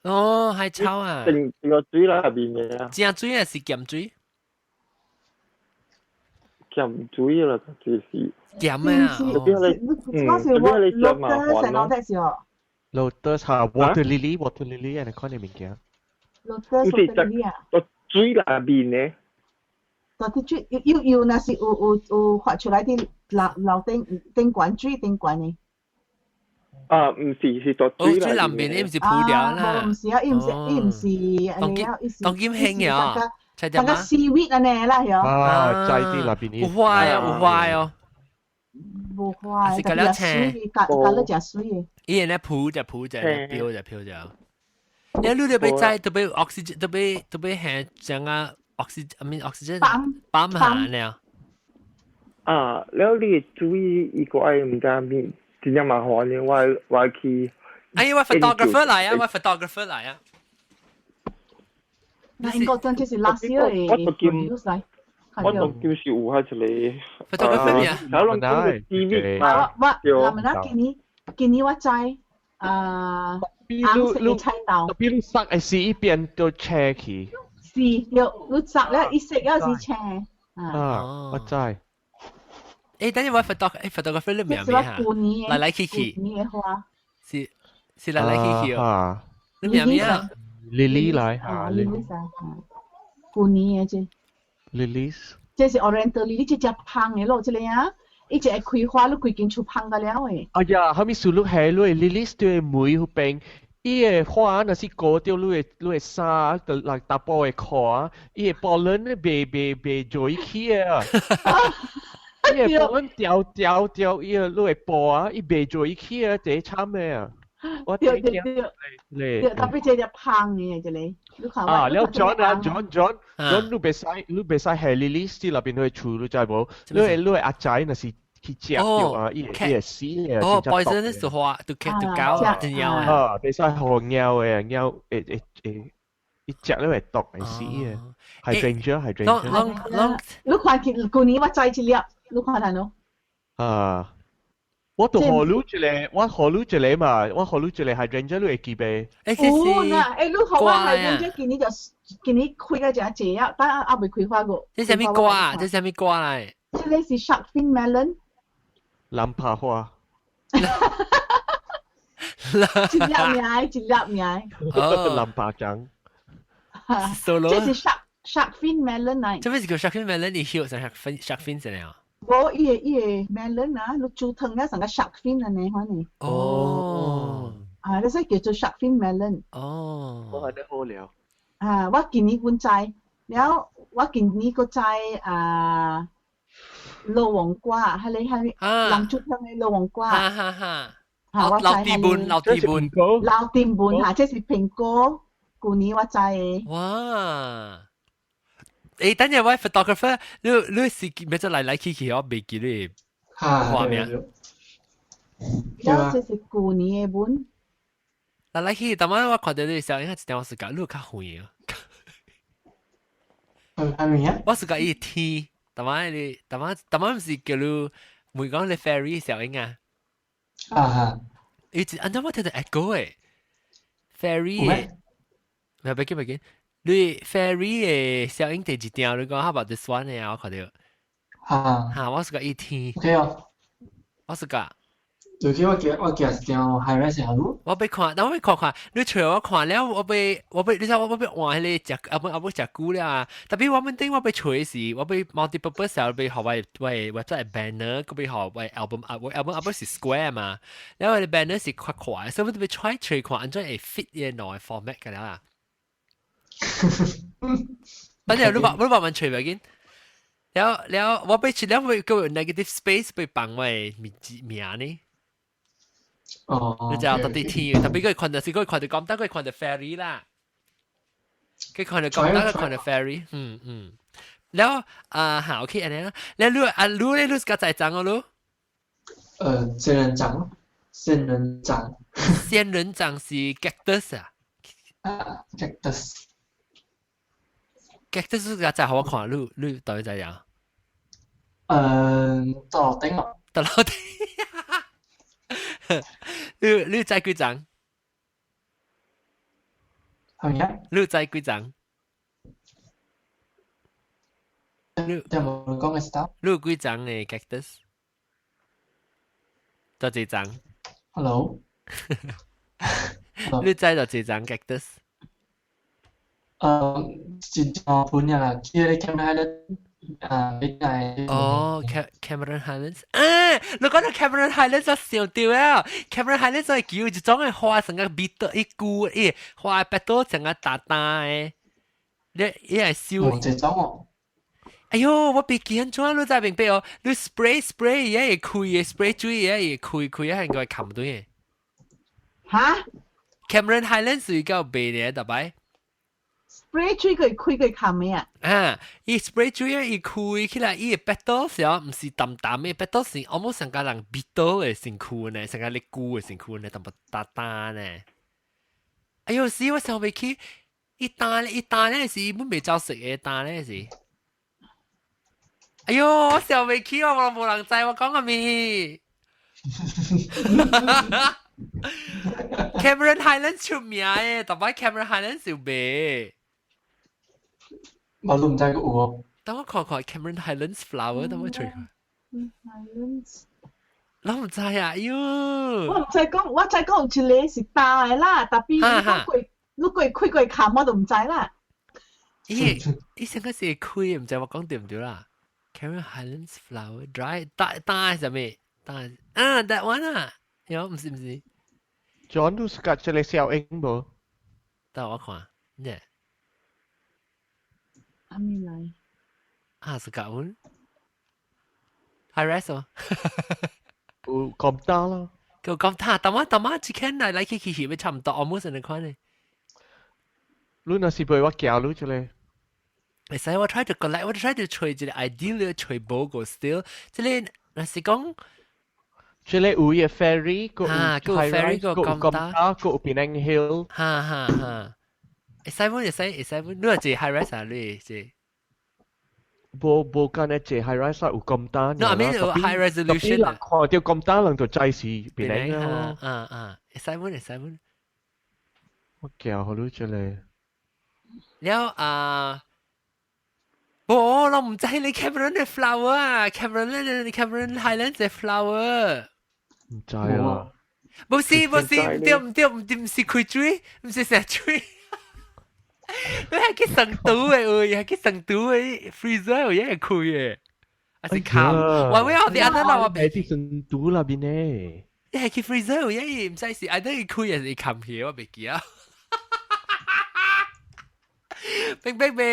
哦，海草啊。定個水內面嘅啊。正水還是鹹水？鹹水啦，就是。鹹嘅啊。特別你，嗯，特別你食麻煩咯。 Lotus 哈，water lily，water lily，按呢款嘅物件。 Lotus water lily 啊。個水內面嘅。到啲水有有，若是有有有發出來啲樓樓頂頂懸水頂懸的。啊，毋是，是到水內面的，毋是鋪料啦。毋是啊，伊毋是伊毋是按呢啊，伊是當今興嘅啊，大家 seaweed 按呢啦，喲。啊，在啲內邊。有花啊，有花哦。無花，是隔了青，隔隔了誠媠的。伊按呢鋪就鋪就飄就飄就。你你特別在特別 oxygen 特別特別係像啊 oxygen I mean oxygen 泵下呢。啊，了你注意伊個愛毋知咩，真正麻煩的，我我去。哎，我 photographer 來啊，我 photographer 來啊。那英國真這是 last year 的 produce 來。我當叫是有遐一個 photographer 咩啊？我攏講 TV 嘛。我我，嗱，咪今年今年我知啊，紅色的菜豆。比如塞的是一邊都青去。是，對，你塞了一色了是青。啊，我知。誒，等陣我 photographer photographer 你名咩啊？來來去去。是是來來去去哦。你名咩啊？Lily 來嚇，Lily 舊年的這。 Lilies。這是 Oriental Lily，這隻芳的咯，這個啊，伊一會開花，你規間厝芳甲了的。哎呀，後面數你係你 Lilies 對梅彼邊，伊的花若是過著你的你的衫，就來查埔的褲，伊的 pollen 咧袂袂袂做起的啊。伊的 pollen 掉掉掉，伊個你的布啊，伊袂做起啊，這慘的啊。我對對對，對，特別這隻芳的這個，你看啊，了 John 啊，John John John，你袂使你袂使係 Lilies 佇內邊去厝，你知無？你會你會阿仔若是去食著啊，伊會伊會死的。哦，poison 是花，都都搞真妖啊！啊，袂使予貓的，貓會會會，伊食了會毒會死的。Hydrangea hydrangea。你看見舊年我摘一粒，你看下喏。啊。我都予你一個，我予你一個嘛，我予你一個 hydrangea，你會記袂？有啦，欸，你予我 hydrangea 今年就今年開了誠濟啊，但猶未開花過。這啥物瓜？這啥物瓜來？這個是 shark fin melon。藍帕花。一粒名，一粒名。藍帕醬。這是 shark fin melon 來。這不是叫 shark fin melon？你曉成 shark fin shark fin 怎樣？無伊個伊個 melon 啊，你煮湯了成個 shark fin 按呢款呢。哦。啊，你說叫做 shark fin melon。哦。我係得好了。啊，我今年阮摘，了我今年閣摘啊，老黃瓜，彼個彼個人煮湯的老黃瓜。哈哈哈。啊，我老地本，老地本。老地本哈，這是蘋果，舊年我摘的。哇！誒，等陣我 photographer，你你是咩做來來去去，我未記你畫面。了，這是舊年的本。來來去，當晚我看到你時候，應該一點我是講你較遠啊。係咪啊？我是講伊天，當晚你當晚當晚毋是叫你問講你 ferry 小英啊？啊哈。伊一按怎我聽到 echo 誒，ferry 嘅，唔係別緊別緊，你 ferry 嘅效應第二條，你講 how about this one 嘅，我看到。啊。嚇，我是個一聽。 OK 哦。我是個。就去我記是條 high res 下路。我欲看，但我欲看看，你揣我看了，我欲，你知我欲換彼個食，啊欲食久了啊。特別我們頂我欲揣時，我欲 multi-purpose 時候，欲予我 website banner，閣欲予我 album 啊，我 album 啊是 square 嘛，然後我 banner 是較快，所以我欲 try 揣看，按怎會 fit 伊個兩個 format 個了啊。反正你慢慢揣袂緊。了了，我欲去了，我個 negative space 欲放我名名呢。哦，你知道特別天，特別佢看到是佢看到講，但佢看到 ferry 啦，佢看到講，但佢看到 ferry，嗯嗯。แล้ว啊好 OK 按呢啦，แล้ว你啊你咧你是個在長哦你？仙人掌，仙人掌。仙人掌是 cactus 啊？啊，cactus。 cactus 是個在好我看，你你到底怎樣？到樓頂咯。到樓頂。你知幾張？係咪啊？你知幾張？你有冇講嘅 style？你有幾張嘅 cactus？多幾張？Hello。你知多幾張 cactus？一張盤啊，叫你 Cameron Highlands 啊，你係。哦，Cameron Highlands，啊，你講到 Cameron Highlands 就想到啊，Cameron Highlands 係叫一種嘅花，成個 beetle 一股，咦，花 petal 成個大大嘅，你伊係燒。哦，這種哦。哎喲，我別記怎你知明白哦？你 spray spray 也會開嘅，spray 水也會開開，係應該冚對嘅。嚇？Cameron Highlands 是夠賣嘅，大擺。 spray 水佢開佢冚咩啊？啊，伊 spray 水伊開起來，伊個 petal 時毋是淡淡嘅 petal 是 almost 成個人 beetle 嘅身軀呢，成個咧菇嘅身軀呢，淡薄大大呢。哎喲，是我想袂起，伊單伊單咧是本袂走食嘅單咧是。哎喲，我想袂起，我無人知我講個咩？Cameron Highlands 出名嘅，特別 Cameron Highlands 有賣。我都唔知個有哦。等我看看 Cameron Highlands flower，等我揣看。 Highlands。我唔知啊，哎喲。我唔知講，我知講有一個是大的啦，特別你講過，你過開過冚我都唔知啦。咦，伊成個是開，唔知我講對唔對啦？Cameron Highlands flower dry 大大係啥物？大啊，that one 啊，有唔是唔是？John 都 suka 這個小英無？等我看，呢？阿咪來。啊，是咁阮。High res 哦。有咁大咯。叫咁大，但我但我一看來來去去去，要差唔多，almost 呢款呢。你若是陪我行路出來。會使我 try to collect，我 try to 揣一個 ideal 揣無個 still，這個若是講。這個有個 ferry，個個 ferry 個咁大，個有 Penang Hill。哈哈哈。會使無會使會使無，你話這 high rise 啊？你這？無無間咧，這 high rise 有咁大。 No, I mean high resolution 啊。看到咁大，人就知是 Penang 咯。啊啊，會使無會使無。我行好你這個。了啊！我唔知你 Cameron 嘅 flower 啊，Cameron 咧，Cameron Highlands 嘅 flower。唔知啊。冇事冇事，唔對唔對唔對，唔是開水，唔是食水。你係去成都嘅喂，係去成都嘅 freezer 有嘢開嘅，還是冚？我我有啲阿那我係去成都那邊呢。你係去 freezer 有嘢，唔知是阿那開還是冚起，我未記啊。明明明。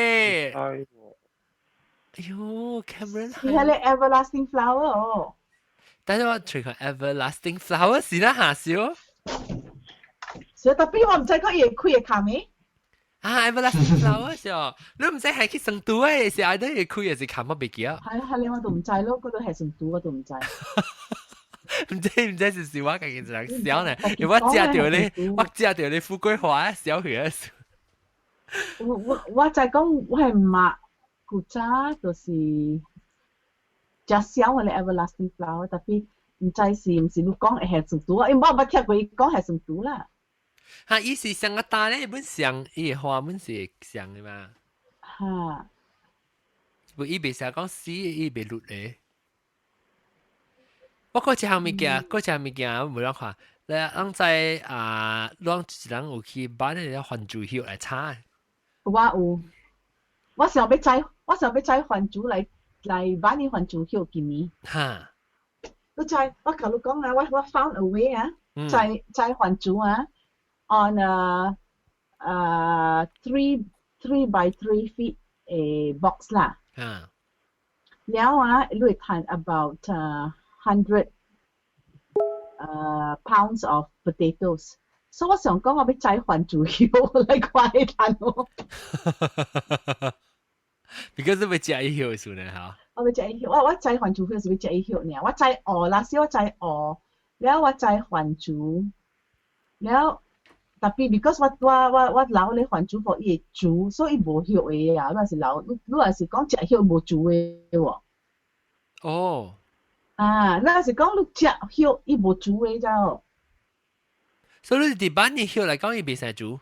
哎呦，Cameron，你係你 everlasting flower 哦。但是我隨佢 everlasting flower 是啦下少。所以特別我唔知講伊會開會冚咩。啊，everlasting flower 是哦，你唔知係去成都嘅，是愛得會開還是冚我未記啊。係係你我都唔知咯，嗰度係成都我都唔知。唔知唔知是是我家己一人笑呢？因為我食到你，我食到你富貴花笑去啊！我我就講我係媽古早就是食小嘅 everlasting flower，特別毋知是毋是你講會下算毒啊？因為我捌聽過伊講下算毒啦。哈，伊是上個大咧，本上伊個花本是上的嘛。哈。不，伊袂成講死，伊袂綠的。我過一項物件，過一項物件，無人看。你人在啊，攏一人有去買那個番薯葉來炒。我有，我想欲摘，我想欲摘番薯來來買你番薯葉今年。你知，我共你講啊，我 found a way 啊，摘摘番薯啊，on a 3 by 3 feet 的 box 啦。了啊，你會趁 about 100 pounds of potatoes。所以我想講，我欲摘番薯葉來看會趁無。 Because 欲食伊葉數呢，嚇。我欲食伊葉，我摘番薯葉是欲食伊葉爾。我摘芋啦，是我摘芋，了我摘番薯，了 tapi because 我留咧番薯予伊會煮，所以伊無葉的啊。你若是留，你若是講食葉無煮的喎。哦。啊，你若是講你食葉，伊無煮的就。所以你佇板嘅葉來講，伊袂使煮。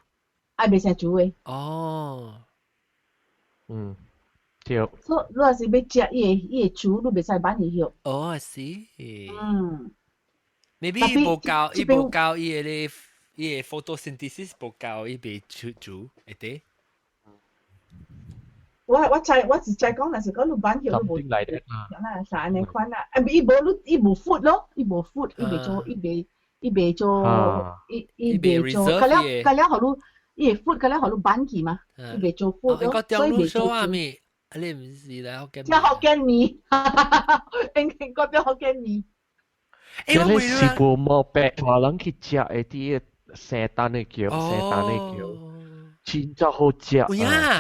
啊，袂使煮的。哦。嗯。對。所以你若是欲食伊會煮，你袂使挽伊葉。哦，是。Maybe 伊無夠，伊無夠伊個咧，伊個 photosynthesis 無夠，伊袂出煮會得。我知我是知講，若是講你挽葉你無。來的。啦，啥按呢款啦？啊，伊無你伊無 food 咯，伊無 food，伊袂做，伊袂做，伊袂做，佮了佮了，予你伊會 food，佮了予你挽去嘛，伊袂做 food 咯，所以袂做。啊，你毋是來福建？食福建麵，應該講福建麵。欸，我是無毛白大人去食的佇聖誕的橋，聖誕的橋，真正好食啊！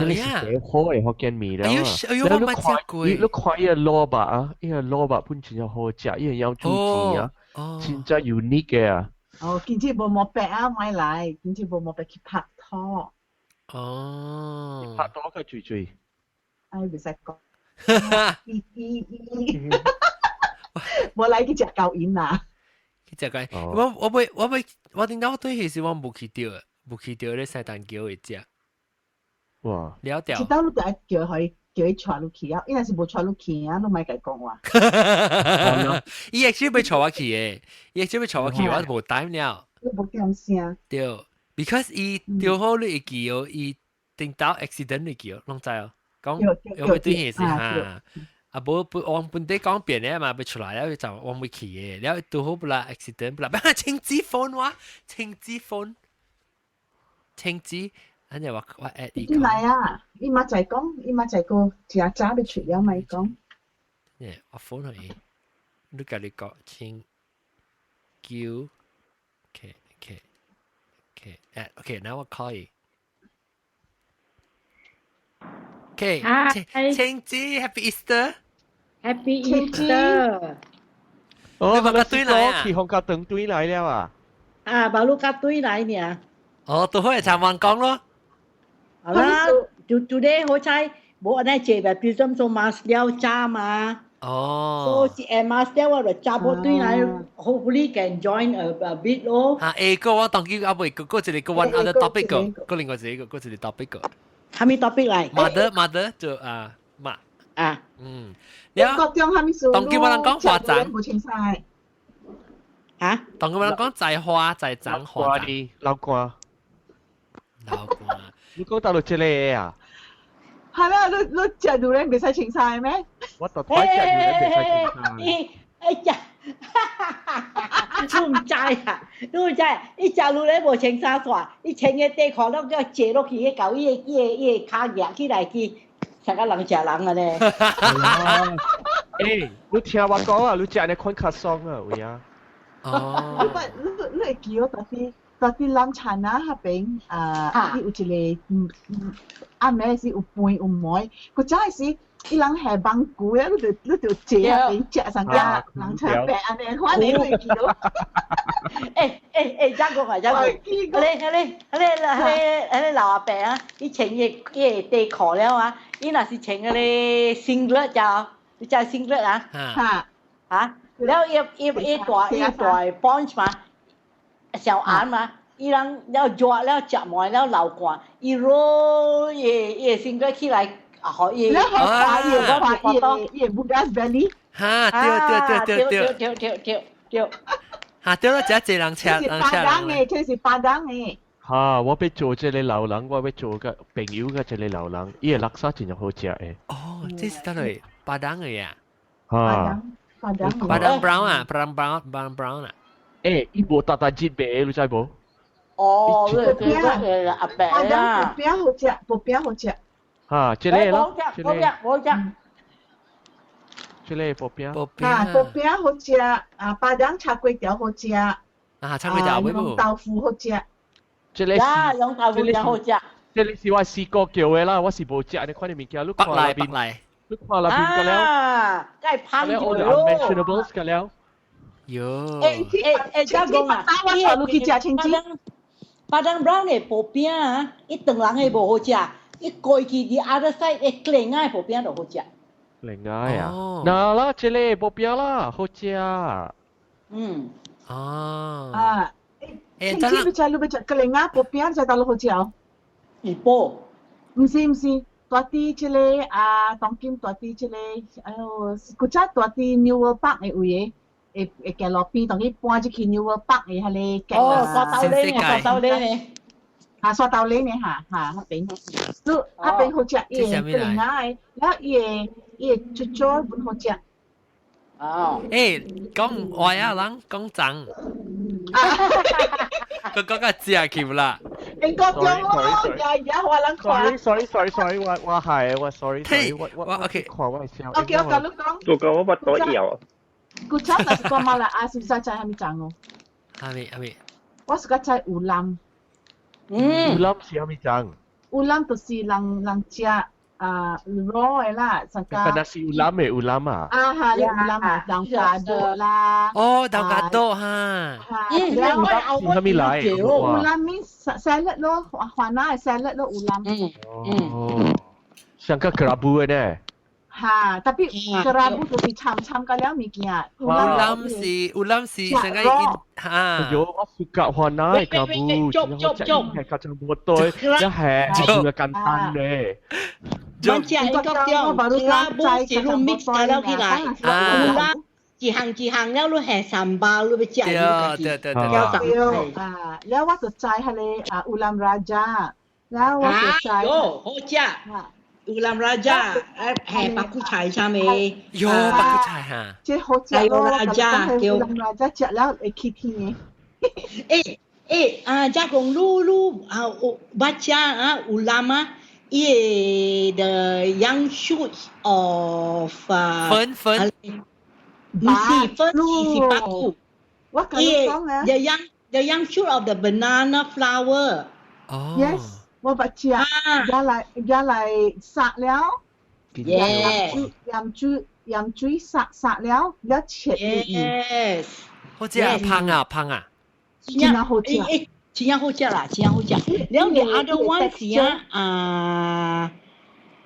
這個是最好的福建麵了啊！哎呦，我捌食過。你看伊個蘿蔔啊，伊個蘿蔔本真正好食，伊個養豬錢啊，真正 unique 的啊！哦，今次無毛白啊，買來，今次無毛白去拍拖。哦。拍拖較水水。哎，袂使講。伊伊伊，無來去食高音啦。去食高音，我我欲我頂到我對彼時我無去著，無去著咧聖誕橋會食。哇！了掉。一道你就愛叫伊叫伊帶你去啊，伊若是無帶你去啊，你莫共伊講話。伊 actually 欲帶我去的，伊 actually 欲帶我去，我無 time 了。你無點聲。對，because 伊拄好你會記哦，伊頂到 accident 你記哦，攏知哦。講有冇對彼時哈？啊，無不往本地講變咧嘛，欲出來了就我袂去的，了拄好不啦 accident 不啦，清子 phone 我，清子 phone，清子，安尼我 add 伊。來啊！伊嘛在講，伊嘛在個誠早欲出了，咪講。耶，我 phone 予伊，你共你講清九，OK OK OK，add OK，now 我 call 伊。OK，清子 Happy Easter。 Happy Easter。哦，你嘛對來啊？去紅家轉對來了啊？啊，馬路甲對來呢。哦，都好會參灣講咯。好啦，就就咧好彩，無按呢坐 baptism 做 mass 了早嘛。哦。所以一 mass 了我就早無對來，hopefully can join a bit 咯。啊，下個我當記啊未，過一個 one other topic 個，過另外一個，過一個 topic 個。啥物 topic 來？Mother mother 就啊媽。啊。嗯。了。國中啥物事？當叫我人講花欉。無清楚。嚇？當叫我人講摘花摘欉花。滷老瓜。老瓜。你講到這個啊？係啦，你食榴蓮袂使凊彩咩？我特擺食榴蓮袂使凊彩。哎呀！你毋知啊？你毋知？伊食榴蓮無穿衫煞，伊穿個短褲攏叫坐落去，彼共伊個跤夾起來去，食甲人食人啊咧。欸，你聽我講啊，你食按呢款較爽啊，有影？哦。你會記得特別南產啊，彼邊啊，伊有一個暗暝時有飯有糜，古早時伊人下網龜啊，你就坐彼邊食上家人食白按呢，款你會記得？欸欸欸，這講啊，這講，彼個老阿伯啊，伊穿伊個短褲了啊，伊若是穿彼個 singlet 就，你知 singlet 啊？哈。嚇？了伊伊伊大伊大 sponge 嘛，小眼嘛，伊人了熱了食糜了流汗，伊 roll 伊伊身軀起來，啊，予伊。你好快伊快伊伊 Buddha's belly。哈，對對對對對對對對對。哈，對啦，這濟人車人車人嘅，這是巴當嘅。哈，我欲做這个老人，我欲做個朋友個這个老人，伊个叻沙真正好食的。哦，這是佗落巴當的呀？哈，巴當，巴當 brown 啊，巴當 brown，巴當 brown 啊。欸，伊無沓沓熱賣，你知無？哦，對對對，阿伯啊。薄餅好食，薄餅好食。哈，這个咯，這個，好食。這个薄餅。薄餅。啊，薄餅好食，啊，巴當炒粿條好食。啊，炒粿條用豆腐好食。這个是，用豆腐真好食。這个是我四哥叫的啦，我是無食呢款的物件，你看那邊，你看那邊個了。啊，該芳咗咯。unmentionables 個了。喲。欸欸欸，這講啊，我帶你去食清真。巴當 brown 的薄餅啊，伊唐人的無好食，伊過去 the other side 的另外薄餅就好食。另外啊，嗱啦，這个薄餅啦，好食。嗯。哦。啊。欸，清真你知你欲食格零啊薄餅，知佗落好食哦？怡保？毋是毋是，蹛佇這个啊，當今蹛佇這个，哎喲，古早蹛佇 New World Park 的位的，會會行路邊，當去搬入去 New World Park 的彼个。哦，沙兜咧，沙兜咧。啊，沙兜咧呢，哈哈，彼邊，你彼邊好食，伊个格零仔的，了伊个伊个豬腳本好食。哦。欸，講話啊，人講髒。佢講個食去啦。英國中咯，呀呀，我人看。 Sorry sorry sorry，我我係我 sorry sorry，我我 OK。看我笑。 OK，我共你講。做個我不多搖。古早若是講馬來亞，是毋是知啥物粽哦？啥物啥物？我是較知有攬。嗯。有攬是啥物粽？有攬就是人人食啊 raw 的啦，上加。敢若是有攬的有攬啊。啊哈，有攬啊，豆莢豆啦。哦，豆莢豆哈。嗯，有攬是啥物來？有攬 means salad 咯，番仔的 salad 咯，有攬。嗯嗯。像個 kerabu 的呢。哈，特別 kerabu 就是摻摻個了物件。有攬是有攬是上個哈。喲，我 suka 番仔的 kerabu，足足足，係較正無對，一係就簡單咧。我食一個叫 kerabu 是你 mix 了起來，有攬一項一項了，你下三包，你欲食你家己。對對對對。啊，了我就知彼个啊 ulam raja，了我就知。哦，好食。Ulam raja，下白骨菜啥物？喲，白骨菜哈。這好食咯，叫 ulam raja 食了會起天的。欸欸啊，這講你你啊有捌食啊 ulam 啊？伊個 the young shoots of 粉粉，毋是粉是白骨。我共你講啊。 The young shoot of the banana flower。哦。 Yes，我捌食，拿來拿來殺了，鹽水鹽水殺殺了，了切 Yes。好食啊，芳啊芳啊。真好食。真正好食啦，真正好食。了 the other one 是啊啊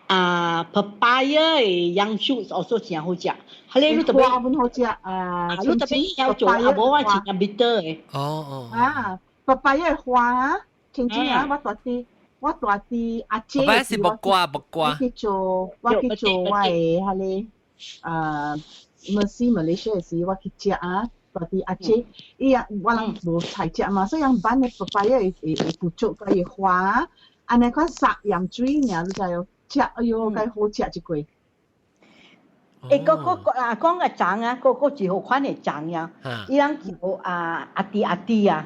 啊 papaya 的 young shoots also 真好食。彼个你特別花本好食啊，你特別曉做，啊無我真正 bitter 的。哦哦。啊，papaya 花啊，親像啊，我蹛佇我蹛佇阿姐。 papaya 是木瓜木瓜。我去做，我去做我的彼个啊，Mercy Malaysia 時，我去食啊。蹛佇阿姐，伊啊，我人無菜食嘛，所以人挽的 papaya 會會會捕捉個伊花，按呢款撒鹽水爾，你知哦？食，哎喲，該好食一過。欸，個個個啊，講個粽啊，個個一號款的粽呀，伊人叫啊阿弟阿弟啊，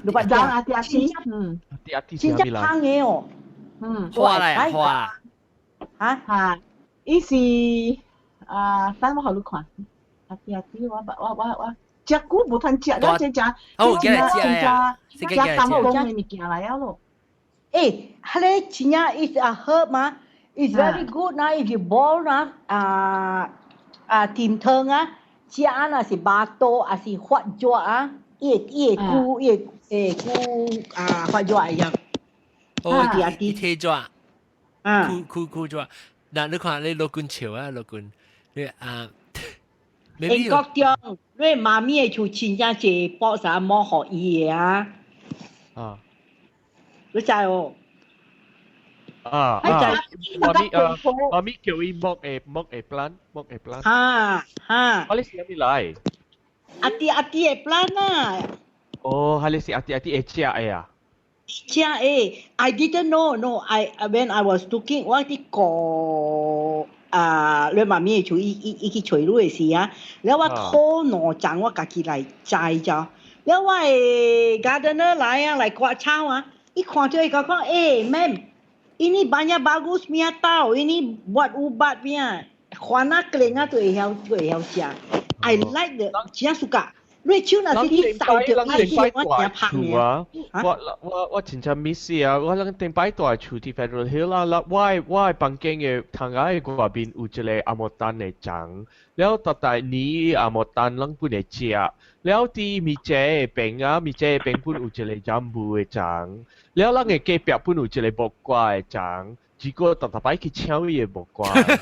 你捌粽阿弟阿弟，嗯，阿弟阿弟真正芳的哦，嗯，花來花，哈哈，伊是啊，等我予你看。阿弟阿弟，我我我我食久無通食了，這食，哦，這食啊，食甘公的物件來了咯。欸，彼个真正 is a herb 嘛，is very good 啦，if you boil 啦，啊啊甜湯啊，食啊若是巴肚，還是發熱啊，伊會伊會久伊會會久啊發熱會樣。哦，伊體熱，啊，久久久熱。那你看你老君笑啊，老君，你啊。英國中，你媽咪的厝真正濟博啥摸予伊的啊！啊！你知哦？啊啊！媽咪啊，媽咪叫伊剝的剝的 plant 剝的 plant。哈哈。啊，你是啥物來？阿弟阿弟的 plant 啊。哦，彼個是阿弟阿弟會食的啊。食的，I didn't know. No, I when I was looking，我佇顧啊，你媽咪的厝，伊伊伊去揣你的時啊，了我討兩叢我家己來栽著，了我的 gardener 來啊，來割草啊，伊看著伊共講，欸，ma'am，ini banyak bagus punya tau, ini buat ubat punya，番仔苓啊都會曉都會曉食。I like the 真 suka。你手若是去掃著伊，我真香厝啊！我我我真正 miss 啊！我咱頂擺蹛厝佇 Federal Hill 啦，啦我的我的房間的窗仔的外面有一個紅毛丹的欉，了逐逐年紅毛丹攏本會食，了佇米姐的邊啊，米姐的邊本有一個jambu 的欉，了咱的隔壁本有一個木瓜的欉。結果逐逐擺去搶伊的木瓜，去偷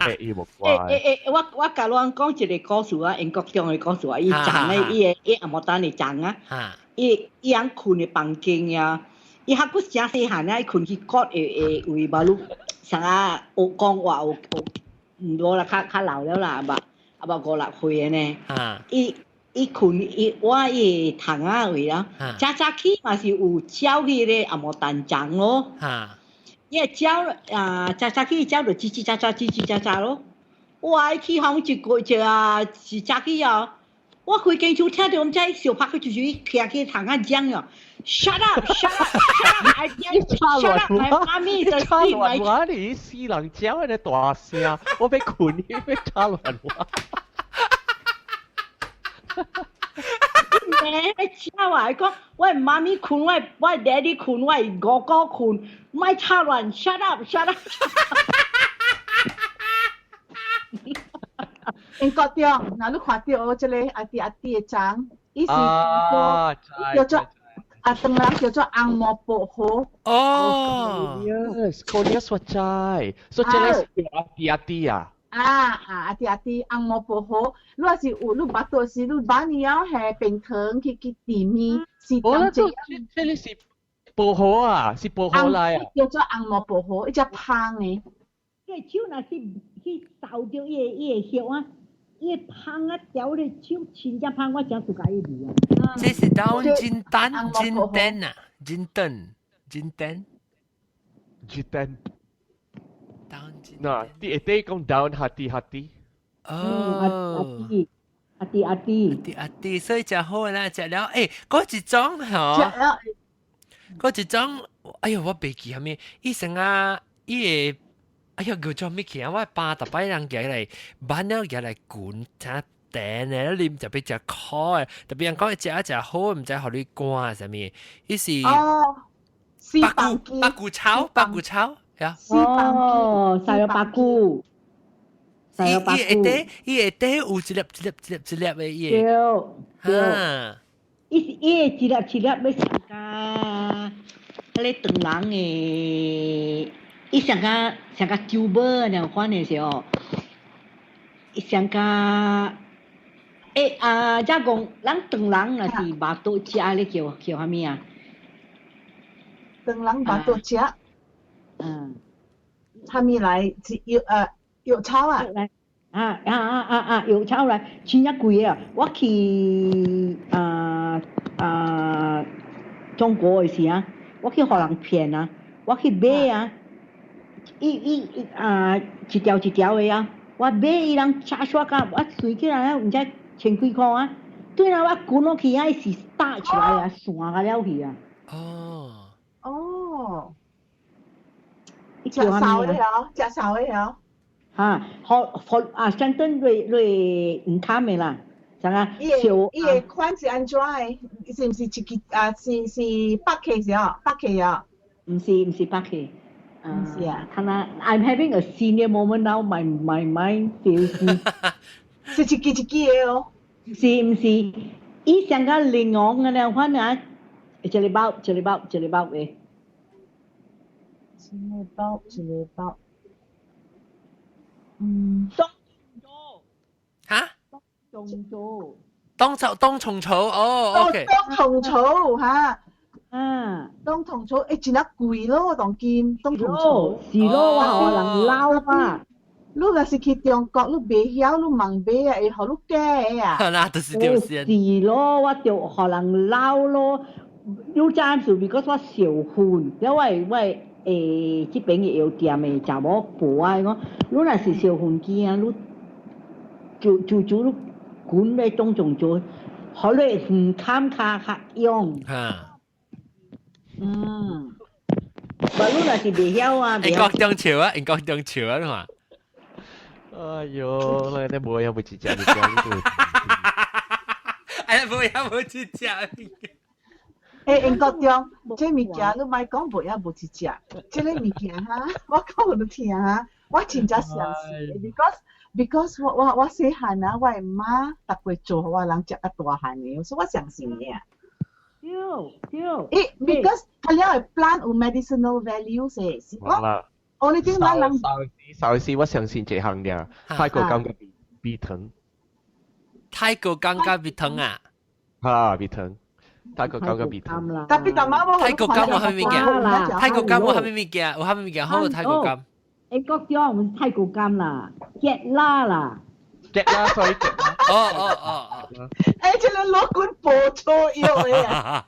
摕伊木瓜。欸欸欸，我我共恁講一個故事啊，英國中的故事啊，伊欉的伊的伊紅毛丹的欉啊，伊伊翁睏的房間啊，伊還閣誠細漢啊，伊睏去閣會會為馬路啥啊學講話學學，毋無啦，較較老了啦，捌啊捌五六歲的呢。伊伊睏伊我伊窗仔位啊，早早起嘛是有鳥彼個紅毛丹欉咯。伊個鳥啊，早早起鳥就吱吱喳喳，吱吱喳喳咯。哇！伊起風一過一啊，是早起哦。我規間厝聽著，毋知小拍佢就是徛去窗仔講哦。Shut up! Shut up! Shut up! I 你 shut up! My mommy 就插亂話，你死人鳥的大聲，我欲睏，你欲插亂話。咩鳥啊？伊講我媽咪睏，我我爹哋睏，我哥哥睏，莫插亂，shut up，shut up。英國中，若你看著這個阿弟阿弟的欉，伊是叫做叫做啊，唐人叫做紅毛薄荷。哦，Yes，Coleus 我知，所以這個是叫阿弟阿弟啊。啊啊！阿弟阿弟，紅毛薄荷，你若是有你捌到時，你把你要下冰糖去去甜麵，是當這這個是薄荷啊，是薄荷來啊。叫做紅毛薄荷，一隻芳的。這手若是去掃著伊的伊的葉啊，伊的芳啊，調咧手真正芳，我誠喜歡伊味啊。這是當金丹金丹啊，金燈金燈金燈。嗱，啲會底講 down hati hati。哦，阿弟阿弟阿弟阿弟，所以食好啦，食了，欸，嗰一種吼，嗰一種，哎喲，我袂記啥物，伊成啊，伊會，哎喲，叫做咩去啊？我爸逐擺人寄來，挽了寄來滾，誠甜的，啉特別食苦的，特別人講食啊食好，毋知予你寒啥物，伊是哦，白菇白菇草，白菇草。呀！哦，西藥白菇，西藥白菇，伊下底伊下底有一粒一粒一粒一粒的伊。對對，伊是伊一粒一粒欲上較，彼个唐人的，伊上較上較酒母那樣款的時候，伊上較，欸啊，遮講咱唐人若是肉肚食咧叫叫啥物啊？唐人肉肚食。嗯，啥物來？是藥藥草啊？來啊啊啊啊啊！藥草來，真正貴啊！我去啊啊中國的時啊，我去予人騙啊，我去買啊，伊伊伊啊一條一條的啊，我買伊人炒煞甲我隨起來啊，毋知千幾箍啊，對啦，我滾落去啊，伊是打起來啊，散甲了去啊。哦哦。食燒的哦，食燒的哦。哈，好好啊，相當瑞瑞毋堪的啦，啥啊？伊的伊的款是按怎的？是毋是一支啊？是是百克是哦，百克哦。毋是毋是百克。毋是啊。看啊，I'm having a senior moment now. My mind feels me. 是一支一支的哦。是毋是？伊像個檸檬按呢款啊，一個包一個包一個包的。一個包一個包。嗯。當哈？蟲草。冬草冬蟲草哦，OK。冬蟲草嚇。嗯。冬蟲草真係貴咯，當今冬蟲草。是咯，我予人撈啊。你若是去中國，你袂曉，你問買啊，會予你假的啊。那就是條線。是咯，我就予人撈咯。有陣時，because 我小份，因為我這邊的藥店的查某婆啊，講，你若是小份機啊，你就就就你滾咧當種做，予你耳坎較較用。無你若是袂曉啊。英國中潮啊，英國中潮啊，你看。哎喲，你無有冇一隻物件？哎，無有冇一隻？英國中，這物件你莫講無也無一隻，這个物件哈，我講予你聽哈，我真正相信，because 我細漢啊，我的媽逐過做予我人食較大漢的，所以我相信的啊。對對。 Because 佢了的 plant 有 medicinal value 是，是講。哦，你點咱人？壽司我相信這項爾，泰國感覺鼻糖。泰國感覺鼻糖啊？哈，鼻糖。泰國感覺鼻糖。特別大媽泰國柑有啥物物件？泰國柑有啥物物件？有啥物物件好？泰國柑。國中毋是泰國柑啦，結拉啦。結拉所以結拉。哦哦哦哦。這个老君報錯藥的啊！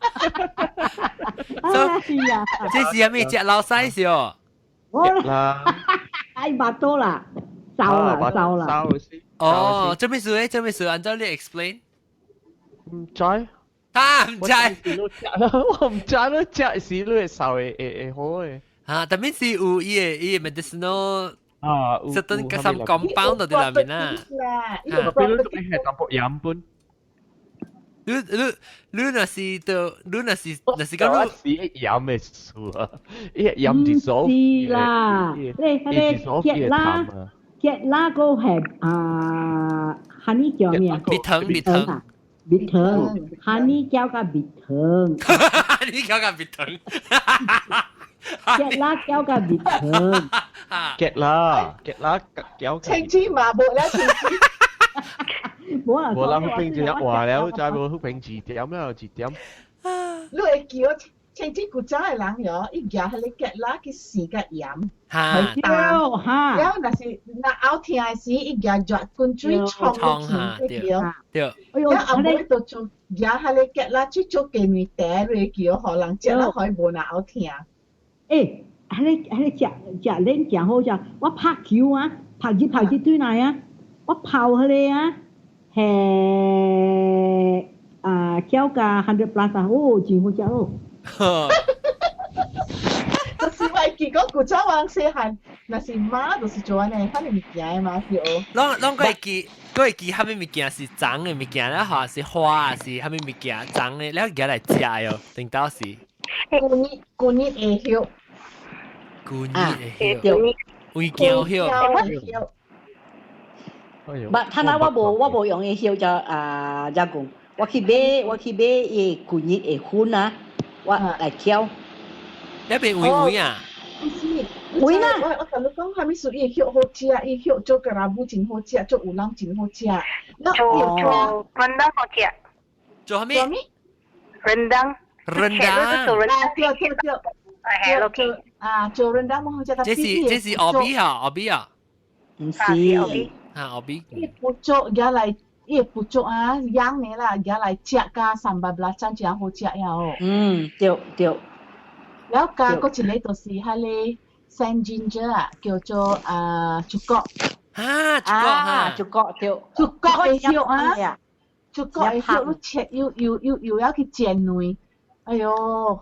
哎呀，這是啥物？食老細是哦。啦。哎，巴肚啦，瘦啦，瘦啦。哦，做咩事咧？做咩事？按照你 explain。毋知。啊，毋知。我毋知你食是你會瘦會會會好的。啊，但係是有伊个 medicinal 啊， certain some compound 佇內面啦。比如你係淡薄鹽本。你你你若是到，你若是講你是鹽的數啊，伊鹽 dissolve。是啦，你彼个結拉結拉個係啊，honey 叫咩啊？蜜糖蜜糖。蜜糖，honey 叫個蜜糖。 honey 叫個蜜糖。結拉叫個蜜糖。結拉結拉叫。青芝麻無了青芝。無啦，無啦，福平就一話了，再無福平2點了，2點。你會記我青芝古早的人喲，伊舉彼个結拉去試個鹽，哈，哈，了若是若喉疼的時，伊舉熱滾水沖入去，對。對。了後尾就做舉彼个結拉去做雞卵茶落去，予人食了，予伊無若喉疼。彼个食食恁誠好食，我拍球啊，拍入拍去對來啊，我泡彼个啊。係啊，叫個 100 plus 啊，哦，真好食哦。就是我會記講古早我細漢，若是媽就是做按呢，彼个物件的嘛對。攏攏閣會記，閣會記啥物物件是髒的物件，了還是花是啥物物件髒的，了舉來食喲，頂到時。舊年舊年的葉。舊年的葉。為膠葉。不，他那我無用的葉就啊，就講，我去買伊舊年的粉啊，我來敲。你邊位位啊？不是，位啦！我共你講，啥物事伊葉好食，伊葉做 kerabu 真好食，做有人真好食。做 rendang 好食。做啥物？rendang。 rendang。做 rendang。對對對。係，OK。啊，做 rendang 好食。這是後邊啊，後邊啊。毋是。啊，後邊。伊不做，舉來伊不做啊，養的啦，舉來食加 sambal belacan 真好食呀哦。嗯，對對。了加閣一个就是彼个 sand ginger 啊，叫做啊竹角。啊，竹角哈。竹角對。竹角的葉啊，竹角的葉你切又又又又要去煎卵，哎喲，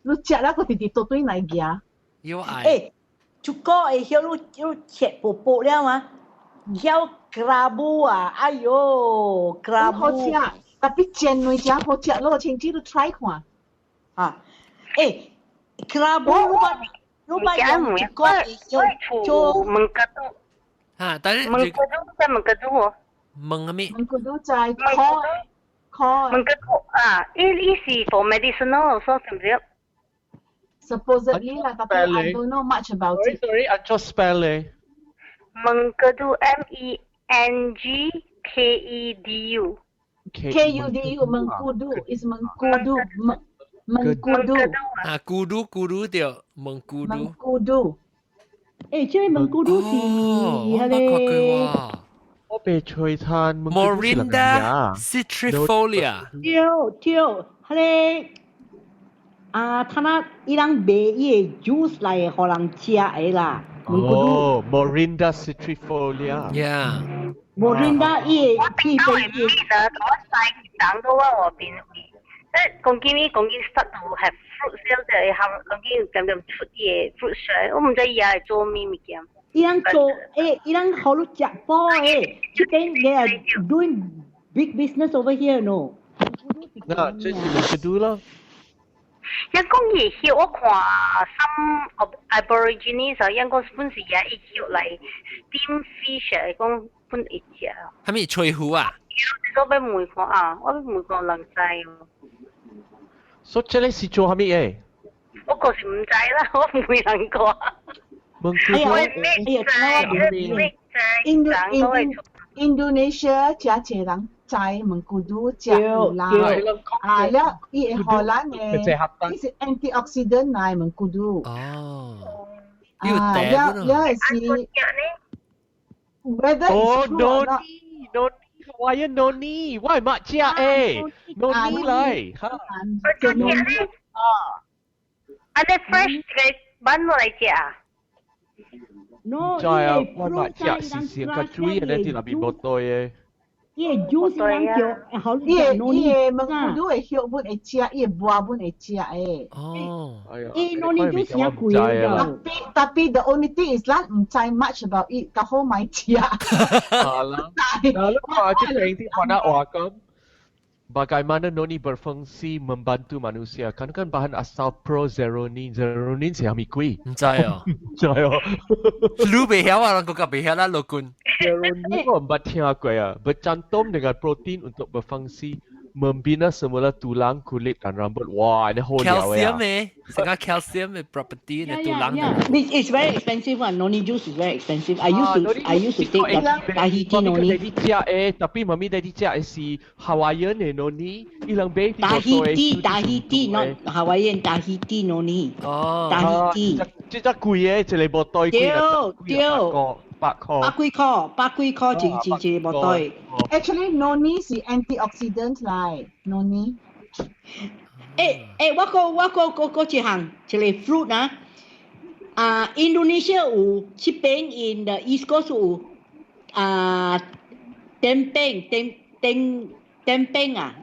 你食了閣直直倒轉來夾。有愛。竹角的葉你你切薄薄了啊，攪 kerabu 啊，哎喲，kerabu。好食，特別煎卵誠好食咯，親自你 try 看。啊，kerabu 你捌用竹角的葉做 mengkudu。哈，但是 mengkudu 在 mengkudu 哦。問啥物？ mengkudu 在烤烤。 mengkudu 啊，伊是 for medicinal also 是毋是？ Supposedly 啦，但係 I don't know much about it. Sorry, I just spell 咧。 Mengkudu M E N G K E D U。 K U D U mengkudu is mengkudu mengkudu 啊，咕嚕咕嚕對，mengkudu。 Mengkudu。欸，這個 mengkudu 是哦，我彼捌看過個。喎。我被吹餐 Morinda citrifolia。對對，彼個啊，他那伊人賣伊个 juice 來予人食的啦。哦，Morinda citrifolia。 Yeah。 Morinda 伊個我聽到係咩啦？我細長到我外邊位，即係講緊講緊 start to have fruit sale 就係含講緊漸漸出伊个 fruit 出來，我毋知伊係做咩物件。伊人做欸，伊人予你食飽的，這邊 they are doing big business over here no。那這是 mengkudu 咯。一講伊葉，我看 some Aborigines 啊，伊講本是也伊葉來 steam fish 啊，講本會食。係咪吹壺啊？我欲問看啊，我欲問看人知哦。所以這個是做啥物的？我確是毋知啦，我問人講。 Mengkudu。哎呀，哎呀，印印 Indonesia 誠濟人知 mengkudu 食有啦，啊了伊會予咱的，伊是 antioxidant 來 mengkudu。哦。啊，了了是 whether 哦 it's true or not。 Noni, Hawaiian noni，我係乜食誒？Noni 來，哈。 Noni 啊，你 fresh 個挽落來食啊？ No，知啊，我捌食是先較水的，你佇內面無對的。伊個 juice 人叫好伊個伊個 mengkudu 的葉本會食，伊個葉本會食的。哦。哎呀，伊 noni juice 誠貴的。 Tapi the only thing is 咱毋知 much about it，較好莫食。好啦，嗱，你看這邊啲看下話講，bagaimana noni berfungsi membantu manusia. Kan kan bahan asal pro-xeronine, xeronine 是啥物鬼？毋知哦。毋知哦。你袂曉啊，人國家袂曉啦，老君。 Xeronine 我毋捌聽過啊。Bercantum dengan protein untuk berfungsi membina semula tulang, kulit dan rambut. Wah, ini 好料 Calcium 啊！嘅，成個 calcium 嘅 property 嘅 tulang。 This is very expensive one. Noni juice is very expensive. I used to take Tahiti noni. 媽咪daddy 食的，tapi 媽咪 daddy 食的是 Hawaiian 的 noni，伊人買 Tahiti Tahiti not Hawaiian Tahiti noni。哦。 Tahiti。這隻貴的，一個無袋對對。 100塊。百幾塊，百幾塊一個無袋。 Actually noni 是 antioxidant 來，noni。欸欸，我閣一項，一個 fruit 啊，啊，Indonesia 有，這邊 in the East Coast 有，啊，tempeng tem tem tempeng 啊，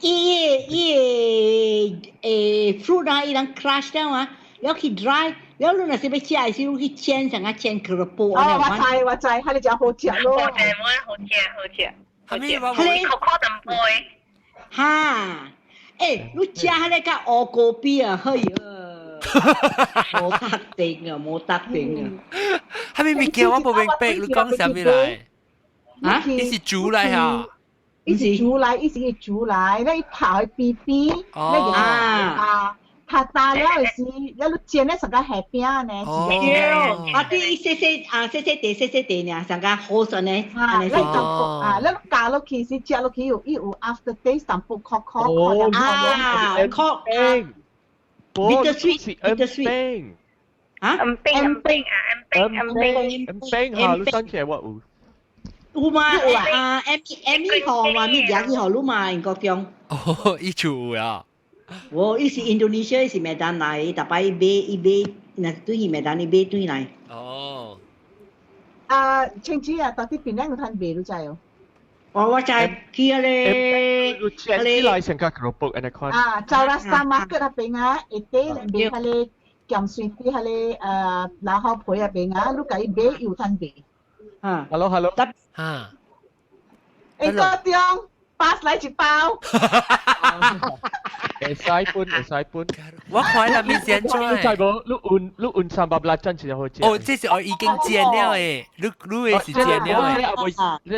伊个伊个欸 fruit 啊，伊人 crush 了啊，了去 dry，了你若是欲食的時，你去煎成啊煎 keropok。哦，我知我知，彼個誠好食咯。好食，好食，好食。係咪我我可淡薄。哈，欸，你食彼個較烏高比啊，哎呀，無得定啊，無得定啊。係咪物件我無明白，你講啥物來？啊？你是煮來哈？伊是煮來，伊是煮來，你泡喺邊邊，你就啊。拍打了的時，你煎咧成個蝦餅呢。對，啊對，細細啊細細塊細細塊爾，成個好食呢。啊，你淡薄啊，你加落去時食落去有伊有 after taste 淡薄苦苦苦啊，苦啊，bitter sweet bitter sweet。啊？唔冰唔冰啊，唔冰唔冰唔冰嚇，你生起我有。有嘛？啊，M M 號嘛，咪廿幾號你嘛，英國中。哦，伊就有啊。我伊是 Indonesia，伊是麥當來，逐擺伊買伊買，若對去麥當伊買轉來。哦。啊，青子啊，到底邊兩個攤賣你知哦？我知，去彼個，彼個來成個 keropok 按呢款。啊，走啦，三 market 那邊啊，一塊賣彼個鹹水雞，彼個老好皮那邊啊，你共伊買有攤賣。啊。 Hello hello。啊。欸，高中 pass 來一包。會使分，會使分。我看啦，咪先出你知無？你換你換三百八真真好食。哦，這是我已經煎了的，你你的是煎了的。阿未，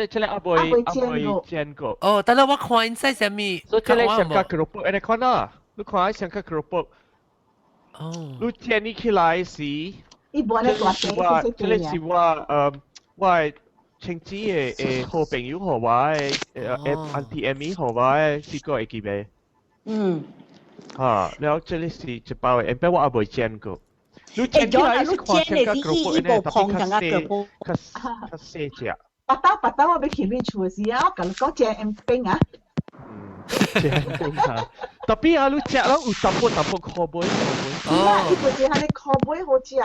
這個阿未阿未煎過。哦，但係我看𪜶啥物？所以這個上較 keropok，按呢款啦，你看上較 keropok。哦。你煎起來時，伊無咧大這個是我，這個是我，我清子的好朋友予我的，Auntie Amy 予我的，這個會記袂？嗯。嚇，了這裡是一包的，不過我也未煎過。你煎起來是看成個萝卜，特別較細，較較細隻。白刀白刀，我欲去你厝時啊，我共你講煎頷餅啊。煎餅啊，特別啊，你食了有淡薄淡薄苦味，苦味。哦。伊就是按呢苦味好食。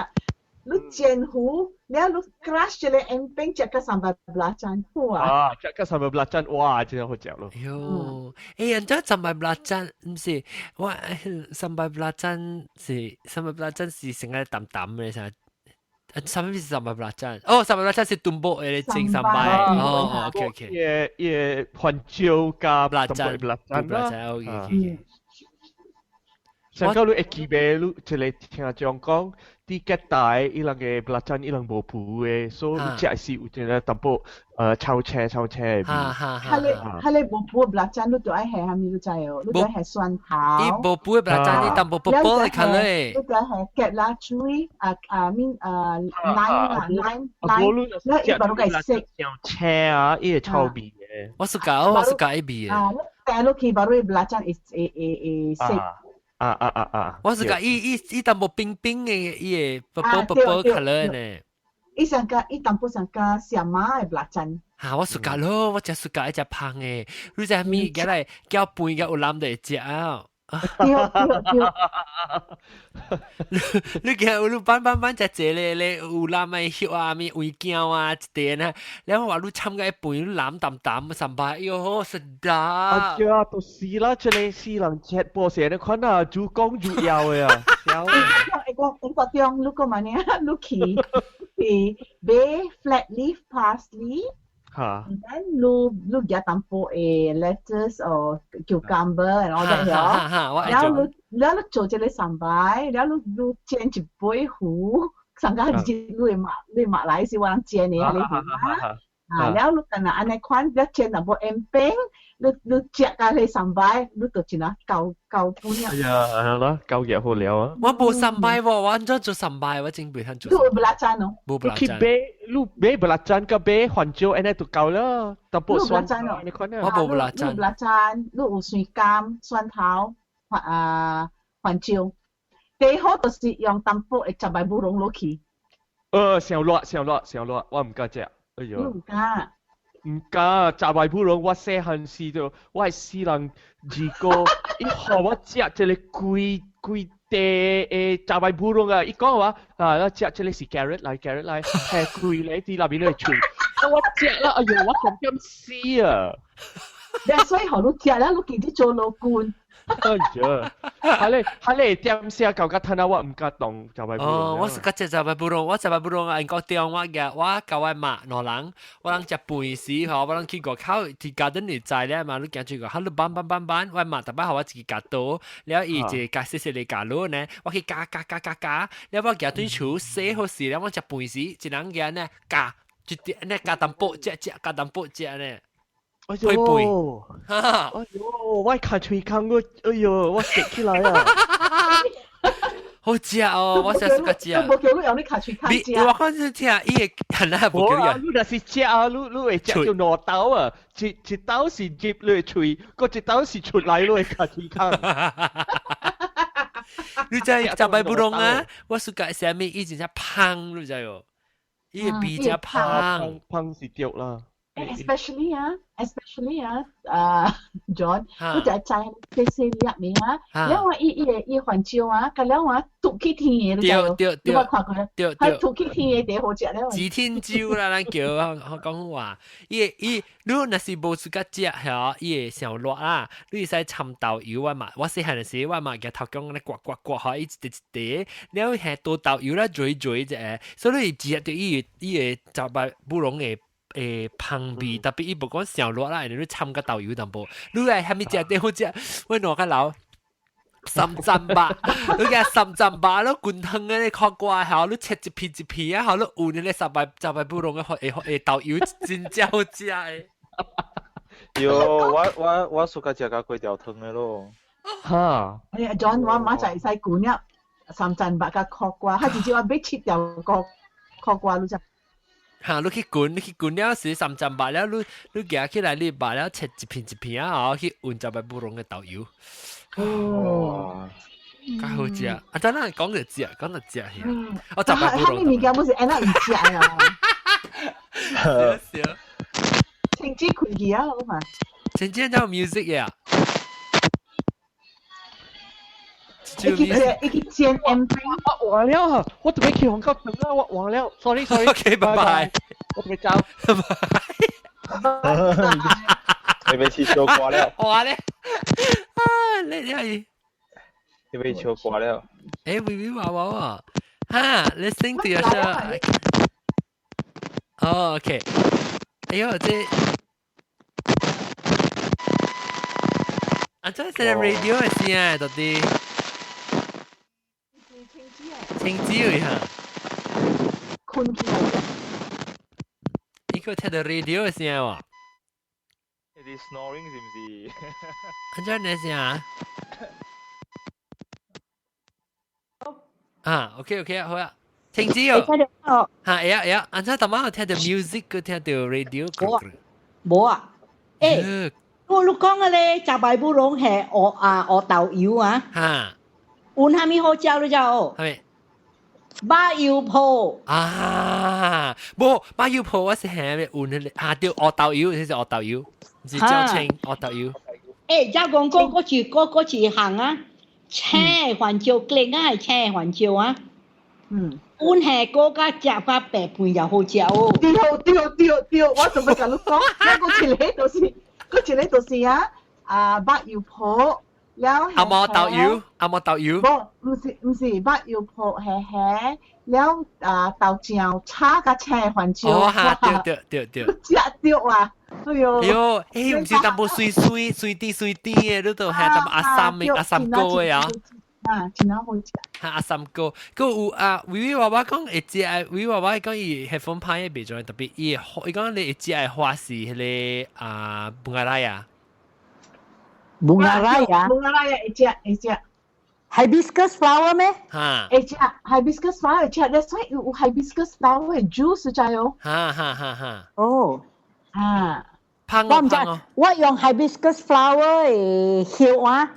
你煎糊，了你 crush 一个頷餅，食佮 sambal belacan 好啊。啊，食佮 sambal belacan，哇，真好食咯。喲，欸，人家 sambal belacan 毋是，我 sambal belacan 是 sambal belacan 是成個淡淡的啥？啥物是 sambal belacan？哦，sambal belacan 是 tumbuk 的蒸 sambal。哦，OK OK。伊番椒佮 belacan ，belacan ，OK OK。上個你會記袂？你一個聽眾講，佇吉大伊人的 belacan 伊人無浮的，所以你食是有一個淡薄臭青臭青的味。彼个彼个無浮的 belacan，你著愛下啥物你知哦？你著愛下蒜頭。伊無浮的 belacan，伊淡薄薄薄的較咧。你著愛下芥辣水啊啊面啊 lime 啊 lime lime，你伊把你個色。青啊，伊會臭味的。我是佮意味的。啊，你掟落去，把你 belacan 會會會會色。啊啊啊啊！我是講伊伊伊淡薄冰冰的，伊會薄薄薄薄較咧呢。伊上加伊淡薄上加小馬的 belacan。哈，我 suka 咯，我真 suka 一隻芳的。你知物過來攪飯佮有攬就會食啊。對對對。你見有你板板板食一個咧，有攬的葉啊，物胃鏡啊，一點啊，然後話你摻個飯，你攬淡淡 sambal，哎喲，sedap。啊，對啊，就是啦，這個死人切波蛇你看啊，愈講愈枵的啊。我我國中，你講嘛呢？你去去買 flat leaf parsley。嚇！then 你你夾淡薄的 lettuce or cucumber and all that 嗬，然後你然後你做這個 sambal，然後你你煎一杯糊，上個日你會馬你馬來是我人煎的彼个糊啊，啊，然後你干焦按呢款，你煎淡薄頷餅，你你食佮彼 sambal，你就真啊夠夠本了。哎呀，係啦，夠熱好料啊！我無 sambal 喎，我按怎做 sambal，我真袂通做。你有 belacan 哦？無 belacan。去買，你買 belacan 佮買番椒，按呢就夠了。淡薄蒜頭，你看我無 belacan。你 belacan，你有蒜乾、蒜頭、啊番椒。最好就是用淡薄的雜白烏龍落去。傷熱，傷熱，傷熱，我毋敢食。哎喲。你毋敢？毋敢，雜白烏龍，我細漢時就，我的死人二哥，伊予我食這個規規塊的雜白烏龍啊！伊講話啊，我食這個是 carrot 來 carrot 來，係規個佇內面的喙，我食啦，哎喲，我差點死啊！你所以予你食了，你記得做老官。哎呀，彼个彼个點聲搞甲褪啊，我毋敢動雜白烏龍。哦，我是較食雜白烏龍，我雜白烏龍啊，英國中我嘅，我佮我媽兩人，我人食飯時吼，我人去外口佇 garden 裡摘咧嘛，你行出去，哈，你搬搬搬搬，我媽逐擺予我一支鉸刀，了伊一個鉸細細个鉸螺呢，我去鉸鉸鉸鉸鉸，了我行對厝洗好勢，了我食飯時，一人行呢鉸，一點呢鉸淡薄食食，鉸淡薄食呢。哎喲，哎喲，我囥喙空，我哎喲，我夾起來啊！好食哦，我成日食。無叫你用你囥喙空食。我看是聽伊會很難無叫你。你若是食啊，你你會食著兩刀啊，一一刀是入你喙，閣一刀是出來你會囥喙空。你知雜白不龍啊？我 suka 啥物？伊真正芳，你知無？伊個味真芳，芳是對啦。 Especially 啊，especially 啊，啊，John，你就知細細粒的啊，了我伊伊個伊番椒啊，佮了我吐去甜的，你知無？對對你捌看過？對對，吐去甜的第好食了。指天椒啦，咱叫我講話，伊伊你若是無 suka 食嚇，伊會傷熱啊，你會使摻豆油啊嘛。我細漢時我嘛舉頭公咧刮刮刮，予伊一塊一塊，了下倒豆油啦，咀咀者，所以你食著伊伊會雜白不攏的。芳味，特別伊無講傷熱啦，你摻個豆油淡薄，你來蝦米食得好食？我兩個老三層肉，你個三層肉，你滾湯的你看過吼，你切一片一片啊，好，你有那個三白雜白布攏的會會豆油真正好食的。喲，我我我 suka 食佮粿條湯的咯。哈！哎呀，John，我媽就會使滾了三層肉佮苦瓜，他直接話欲切條個苦瓜你知。嚇，你去滾，你去滾了時三針白了，你你夾起來，你白了切一片一片啊，去混雜白布隆嘅豆油。哦，較好食。啊，真係講就食，講就食去。我雜白布隆。蝦米物件不是按那唔食啊？少少。停止開機啊，好嘛？停止有 music 呀。一去一去剪 M P，我忘了，我準備去紅高等啦，我忘了，sorry sorry。 OK，拜拜。我準備走。你被切笑掛了。哇咧，啊，你你係？你被笑掛了。誒，微微娃娃啊，哈，listening to your show。哦，OK。哎呦，這。啊，這是 radio 嘅聲啊，到底。青椒呀！困起來。你個聽到 radio 嘅聲喎？你 snoring 是唔是？安怎嘅聲啊？啊，OK OK，好啊。青椒。嚇，會啊會啊，安怎頭仔聽到 music，閣聽到 radio？無啊，無啊。欸，我你講嘅咧，食白布攏係學啊學豆油啊。嚇。有啥物好食你知無？係咪？肉油泡啊，無肉油泡我是係咩？換迄個啊，對，學豆油，這是學豆油，是椒青學豆油。欸，遮講過嗰一嗰嗰一項啊，青番椒，雞仔係青番椒啊。嗯。阮係嗰個食法白飯也好食哦。對對對對，我準備共你講，我嗰一個就是，嗰一個就是啊，啊肉油泡。了阿毛豆油，阿毛豆油。無，毋是毋是，肉油泡係係了啊豆醬炒甲青番椒。哦哈，對對對對。食著啊！哎喲。哎喲，欸，毋是淡薄水水水甜水甜的，你都係淡薄阿三的阿三哥的啊。啊，真好食。哈，阿三哥，閣有啊，微微娃娃講會食，微微娃娃講伊 headphone 歹的袂種特別，伊伊講你會食的花是彼個啊，bunga raya。 Bunga raya. Bunga raya 會食會食。 Hibiscus flower 咩？哈。會食 hibiscus flower 會食，that's why 有 hibiscus flower juice 知哦。哈哈哈哈。哦。啊。香我毋知，我用 hibiscus flower 的葉啊，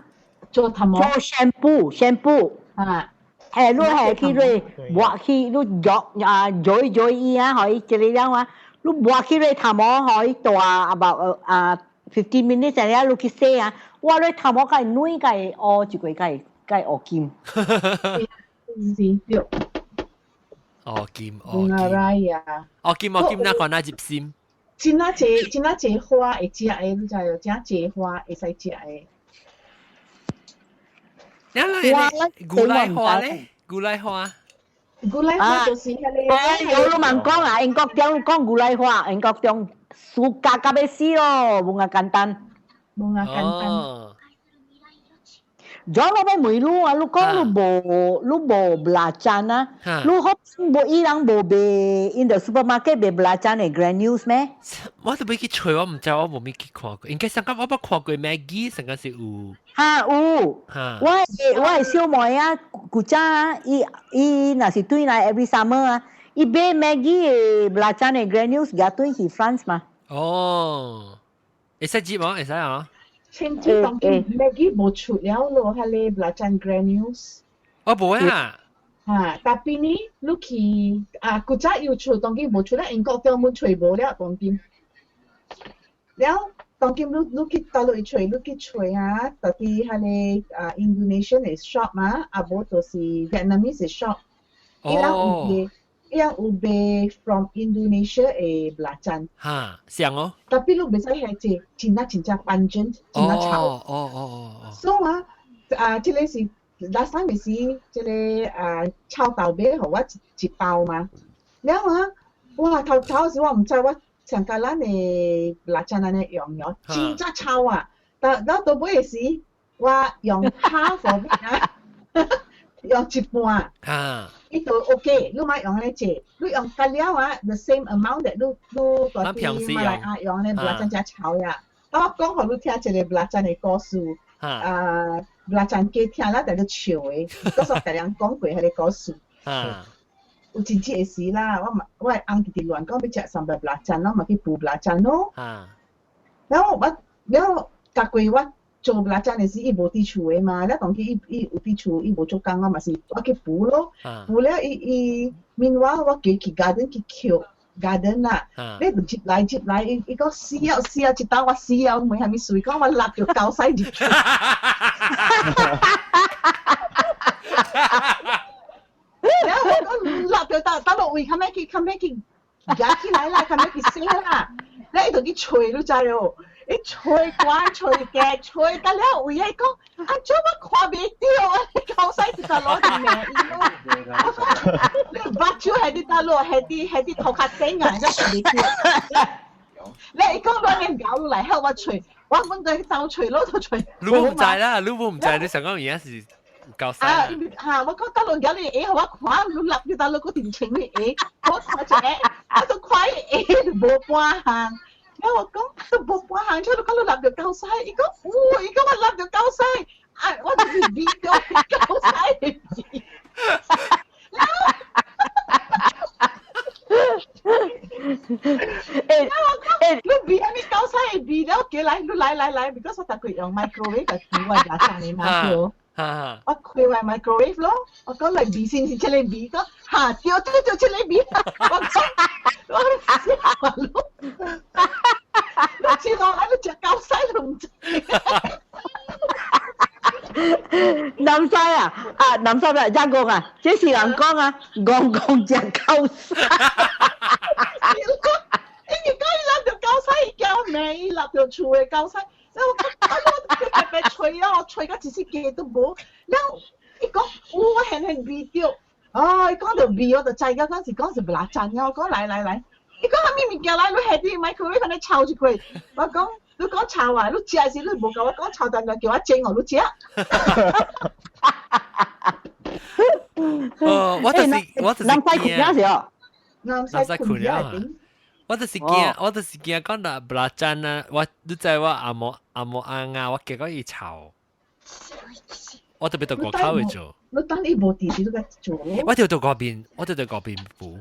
做頭毛。做 shampoo shampoo。啊。係你係去你抹去你藥啊，做做伊啊，可以這個樣啊，你抹去你頭毛可以大 about 啊15 minutes 了，你去洗啊。我你頭毛該軟該烏一個該該烏金。是對。烏金烏金。烏金烏金，那看哪入心？真啊濟真啊濟花會食的，你知無？真濟花會使食的。你來牛奶花咧？牛奶花。牛奶花就是彼個。欸，我攏茫講啊，英國中講牛奶花，英國中暑假到欲死咯，無咁簡單。無咁簡單。咗我欲問你啊，你講你無你無 belacan 啊？你好無伊人無賣 in the supermarket 賣 belacan 的 granules 咩？我都欲去揣，我毋知我無咪去看過。應該上個我捌看過 Maggi，上個是有。哈有。哈。我的小妹啊，古早啊，伊伊若是轉來 every summer 啊，伊買 Maggi 的 belacan 的 granules，舉轉去 France 嘛。哦，會使接無？會使啊？清子當今 Maggi 無出了咯，彼個 belacan granules。哦，無啊。哈，tapi 呢，你去啊，古早有出，當今無出了，英國專門揣無了，當今。了，當今你你去佗落去揣，你去揣啊，到底彼個啊 Indonesian 的 shop 啊，啊無就是 Vietnamese 的 shop。伊人有賣，伊人有賣 from Indonesia 的 belacan。哈，像哦。 tapi 你袂使遐濟，真啊真正 pungent，真啊臭。哦哦哦哦。所以啊，啊，這個是 last time 是這個啊臭豆買予我一一包嘛。了啊，哇頭頭時我毋知我上甲咱的 belacan 按呢用了，真正臭啊！但了到尾時，我用 half of it 啊，用一半。啊。伊就 OK，你莫用按呢濟，你用加了啊，the same amount 的，你你佇馬來亞用按呢 belacan 才臭呀。我講予你聽一個 belacan 的故事，啊，belacan 雞聽了佇咧笑的，我煞逐人講過彼個故事。啊。有真濟的時啦，我嘛我的翁直直亂講欲食 sambal belacan 咯，嘛去補 belacan 咯。然後我了逐過我做 belacan 的時，伊無佇厝的嘛，了當佢伊伊有佇厝，伊無做工，我嘛是我去補咯。補了伊伊 meanwhile 我加去 garden 去抾 garden 啦，你就接來接來，伊伊講死了死了，一道我死了，問啥物事？講我擸著狗屎入去。然後我講擸著到到落位，較尾去較尾去夾起來啦，較尾去洗啦。你伊就去揣，你知哦？伊揣懸揣低揣到了位，伊講啊，怎我看袂著啊？狗屎直頭攞佇罵伊咯。我講你目睭係佇佗落，係佇係佇頭殼頂啊，你看袂著。你伊講亂亂搞來help 我揣，我阮個走揣咯，就揣。你唔知啦，你唔知，你想講而家是夠屎。啊，嚇！我講佗落搞你會，予我看，你立佇佗落閣定穿你鞋，我看一下，我都看伊鞋無半項。然後我講都無半項，出嚟講你擸著狗屎，伊講有，伊講我擸著狗屎，啊，我就是味著狗屎的味。欸欸，你味啥物狗屎的味了？過來，你來來來，because 我逐個用 microwave 來煮我食啥物嘛對。我開完 microwave 咯，我講來味先是這個味，講哈對對對，這個味，我講我笑咯，你知道啊？你食狗屎都毋知。南西啊，啊南西啊，一個啊，這是人講啊，戇戇食狗屎。伊講伊擸著狗屎，伊驚我罵伊擸著厝的狗屎。然後我講，我白白吹啊，我吹到一絲雞都無。然後伊講，有我現現味著。哦，伊講著味，我就知影講是講是 belacan 啊。我講來來來，伊講啥物物件來，你下佇 microwave 按呢炒一過。我講，你講炒啊，你食時你無共我講炒但但叫我蒸哦，你食。哦，我就是我就是南西困了是哦，南西困了。我就是驚，我就是驚講到 belacan 啊！我你知我阿母阿母阿啊，我結果伊炒，我特別到外口去做。你等伊無佇時，你該做咯。我就到嗰邊，我就到嗰邊補。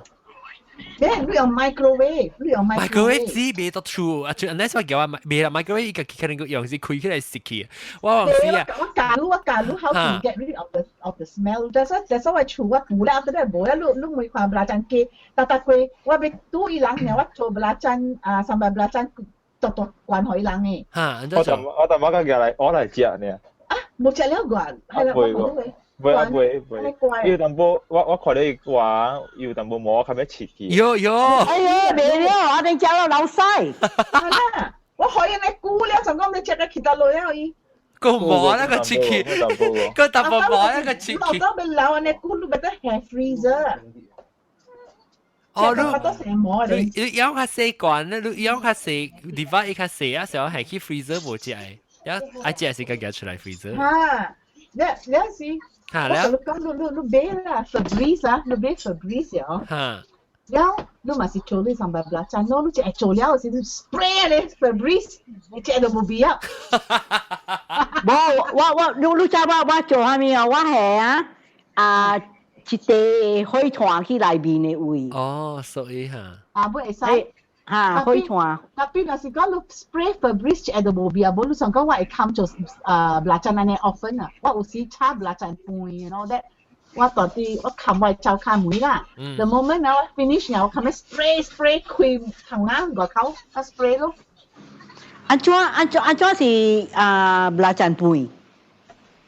你你用 microwave，你用 microwave 只袂得出，啊，就 unless 我叫我袂啦，microwave 伊家己可能用是開起來食去。我忘記啊。我教你，我教你 how to get rid of the smell。但是我厝我補了，後來無啊，你你每看 belacan 雞，逐逐過我欲拄伊人爾，我做 belacan 啊，sambal belacan，獨獨關予伊人的。哈，我淡我淡薄仔過來，我來食爾。啊，無食了過，係啦，我講你。袂啊袂袂，有淡薄我我看你話有淡薄毛較欲切去。有有。哎呀，袂了，我頂食了流屎。係啦，我予伊咧久了，就講欲食個去佗落了伊。個毛那個切去，個淡薄毛那個切去。我講欲留按呢久，你欲得下 freezer。哦，你你你養較細罐，你養較細，divide 較細啊，時候係去 freezer 無食的，一愛食時間夾出來 freezer。哈，你你是。哈，我同你講，你你你買啦，Febreze 啊，你買 Febreze 哦。哈。了，你嘛是做你 sambal belacan 咯，你食做了時，你 spray 咧 Febreze，你食都無味啊。無，我我你你知我我做啥物啊？我係啊啊一塊火炭去內面的位。哦，所以哈。啊，不會使。哈，火炭。 Tapi 若是講你 spray Febreze 食都無味啊，無你想講我會崁做啊 belacan 按呢 often 啊，我有時炒 belacan 飯，you know that 我到底我崁我的灶跤門啦。The moment 我 finish 了，我崁 spray spray 開窗仔外口，我 spray 咯。按怎按怎按怎是啊 belacan 飯？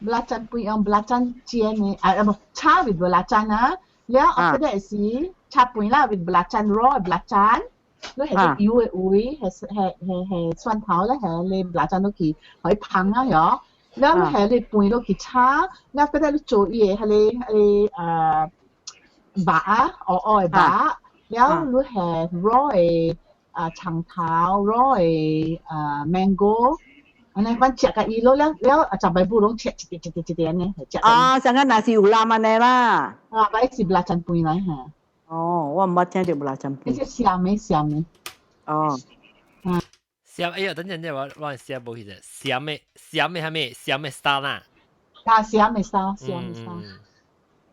Belacan 飯用 belacan 煎的，啊啊無炒 with belacan 啊，了 after that 是炒飯啦 with belacan raw belacan。你係啲油的位，係係係係蒜頭咧，係你 belacan 落去，予伊芳啊喲。了你係你飯落去炒，了後來你做伊的彼个彼个呃肉啊，烏烏的肉，了你係 raw 的啊蔥頭，raw 的啊 mango，按呢款食共伊咯，了了啊十擺布攏切一塊一塊一塊按呢食。啊，上個若是有攬按呢啦。啊，擺是 belacan 飯來哈。哦，我毋捌聽著 belacan 飯。這是鹹的鹹的。哦。嗯。鹹，哎呀，等陣陣我我寫無去者，鹹的鹹的啥物？鹹的沙拉。啊，鹹的沙，鹹的沙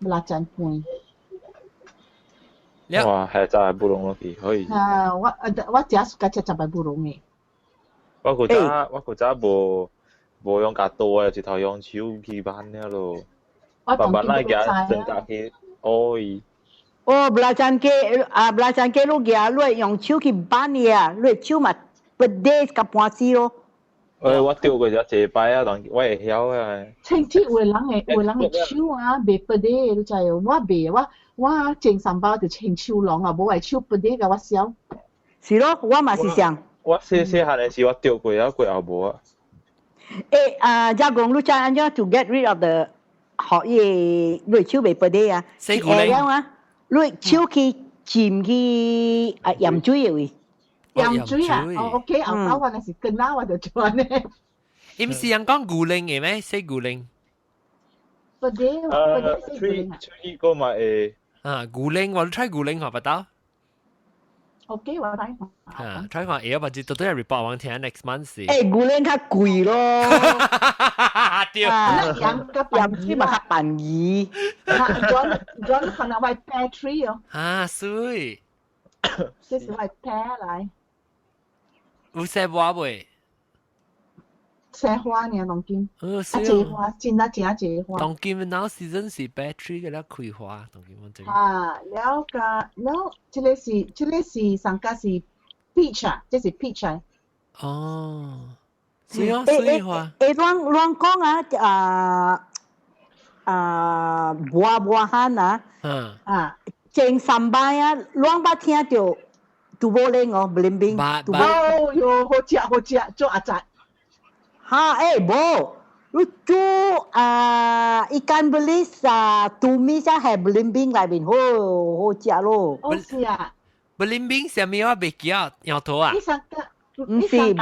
，belacan 飯。哇，係真係布隆落去，可以。啊，我食暑假食十擺布隆嘅。我古早無用夾刀啊，直頭用手去挽了咯。我慢慢來當行，增加去可以。哦，belacan 雞啊，belacan 雞你舉，你用手去挽伊啊，你手嘛不得較盤子咯。誒，我釣過一擺啊，但我會曉啊。清鐵有的人的手啊，袂拔得，你知無？我袂，我種三包就穿手籠啊，無愛手拔得共我燒。是咯，我嘛是想。我細細漢的時，我釣過啊，過後無啊。誒啊，遮講你知按怎 to get rid of the 學伊你手袂拔得啊？洗牛奶啊，你手去浸去啊鹽水的位。鹽水啊，哦，OK，後頭我若是跟仔我就做按呢。伊毋是人講牛奶的咩？洗牛奶。拔得，拔得洗牛奶。喙個嘛會。啊，牛奶我都 try 牛奶看不到。 OK，我睇。啊，try 看會，或者到底係 report 我聽 next month 是。誒，牛奶較貴咯。對。鹽較鹽水嘛較便宜。轉轉可能為 pear tree 哦。啊，水。這是為 pear 來。有生花未？生花爾當今。哦，啊，濟花，真啊真濟花。當今 now season 是 pear tree 嘅咧開花，當今我這。啊，了個了，這個是上家是 peach 啊，這是 peach 啊。哦，是哦，水花。誒，亂亂講啊，啊啊，buah-buahan 啊，啊，種三擺啊，亂捌聽著 tubo 哦，belimbing。哦喲，好食好食，做阿雜。哈，誒，無，你煮啊，ikan bilis 啊，tumis 啊，係 belimbing 內面，好好食咯。哦，是啊。 belimbing 啥物我袂記啊，搖頭啊。你上個，毋是，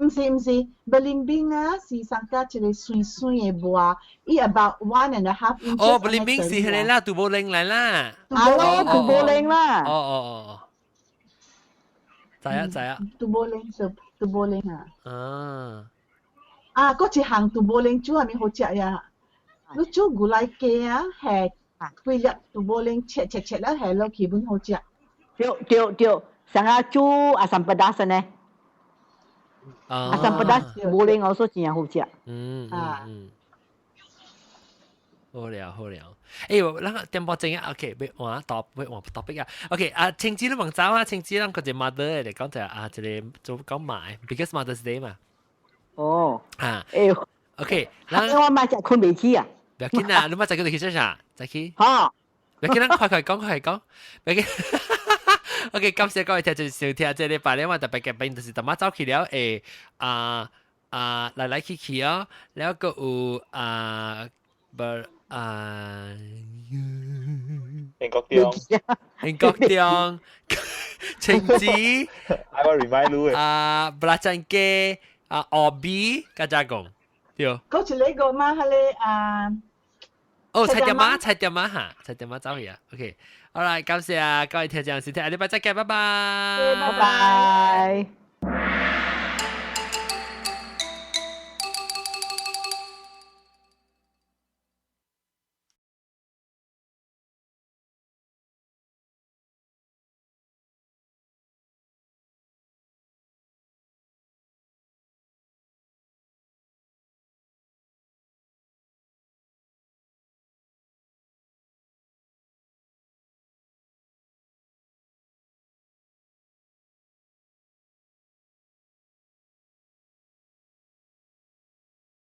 毋是毋是，belimbing 啊，是上個一個水水的糜，伊 about 1.5 inches。哦，belimbing 是彼个啦，杜波玲來啦。啊咯，杜波玲啦。哦哦哦哦，知啊知啊。杜波玲是杜波玲啊。啊。啊，閣一項杜波玲煮啥物好食呀？你煮牛奶雞啊，下幾粒杜波玲切切切了下落去，本好食。對對對，上下煮 asam pedas 呢。Asam pedas boleh also 真好食。嗯嗯。好了好了，誒，咱點播正啊，OK，欲換 top 欲換 topic 啊，OK，啊，青子你問走啊，青子咱個隻 mother 嚟講就啊，一個做講買，because Mother's Day 嘛。哦。啊。誒。 OK，咱我媽食困袂起啊。不要緊啊，你媽再叫你去做啥？再去。好。不要緊，咱快快講，快快講，不要緊。OK，感謝各位聽眾收聽，這禮拜咧我特別嘅賓就是淡仔走去了，誒啊啊來來去去哦，了閣有啊無啊，英國中，英國中，青子，I will remind you 啊，belacan 雞啊，烏米，甲遮講，對。閣一個嘛，彼個啊。哦，菜店仔，菜店仔哈，菜店仔走去啊，OK。好啦，感謝啊，各位聽眾收聽，下禮拜再見，拜拜。拜拜。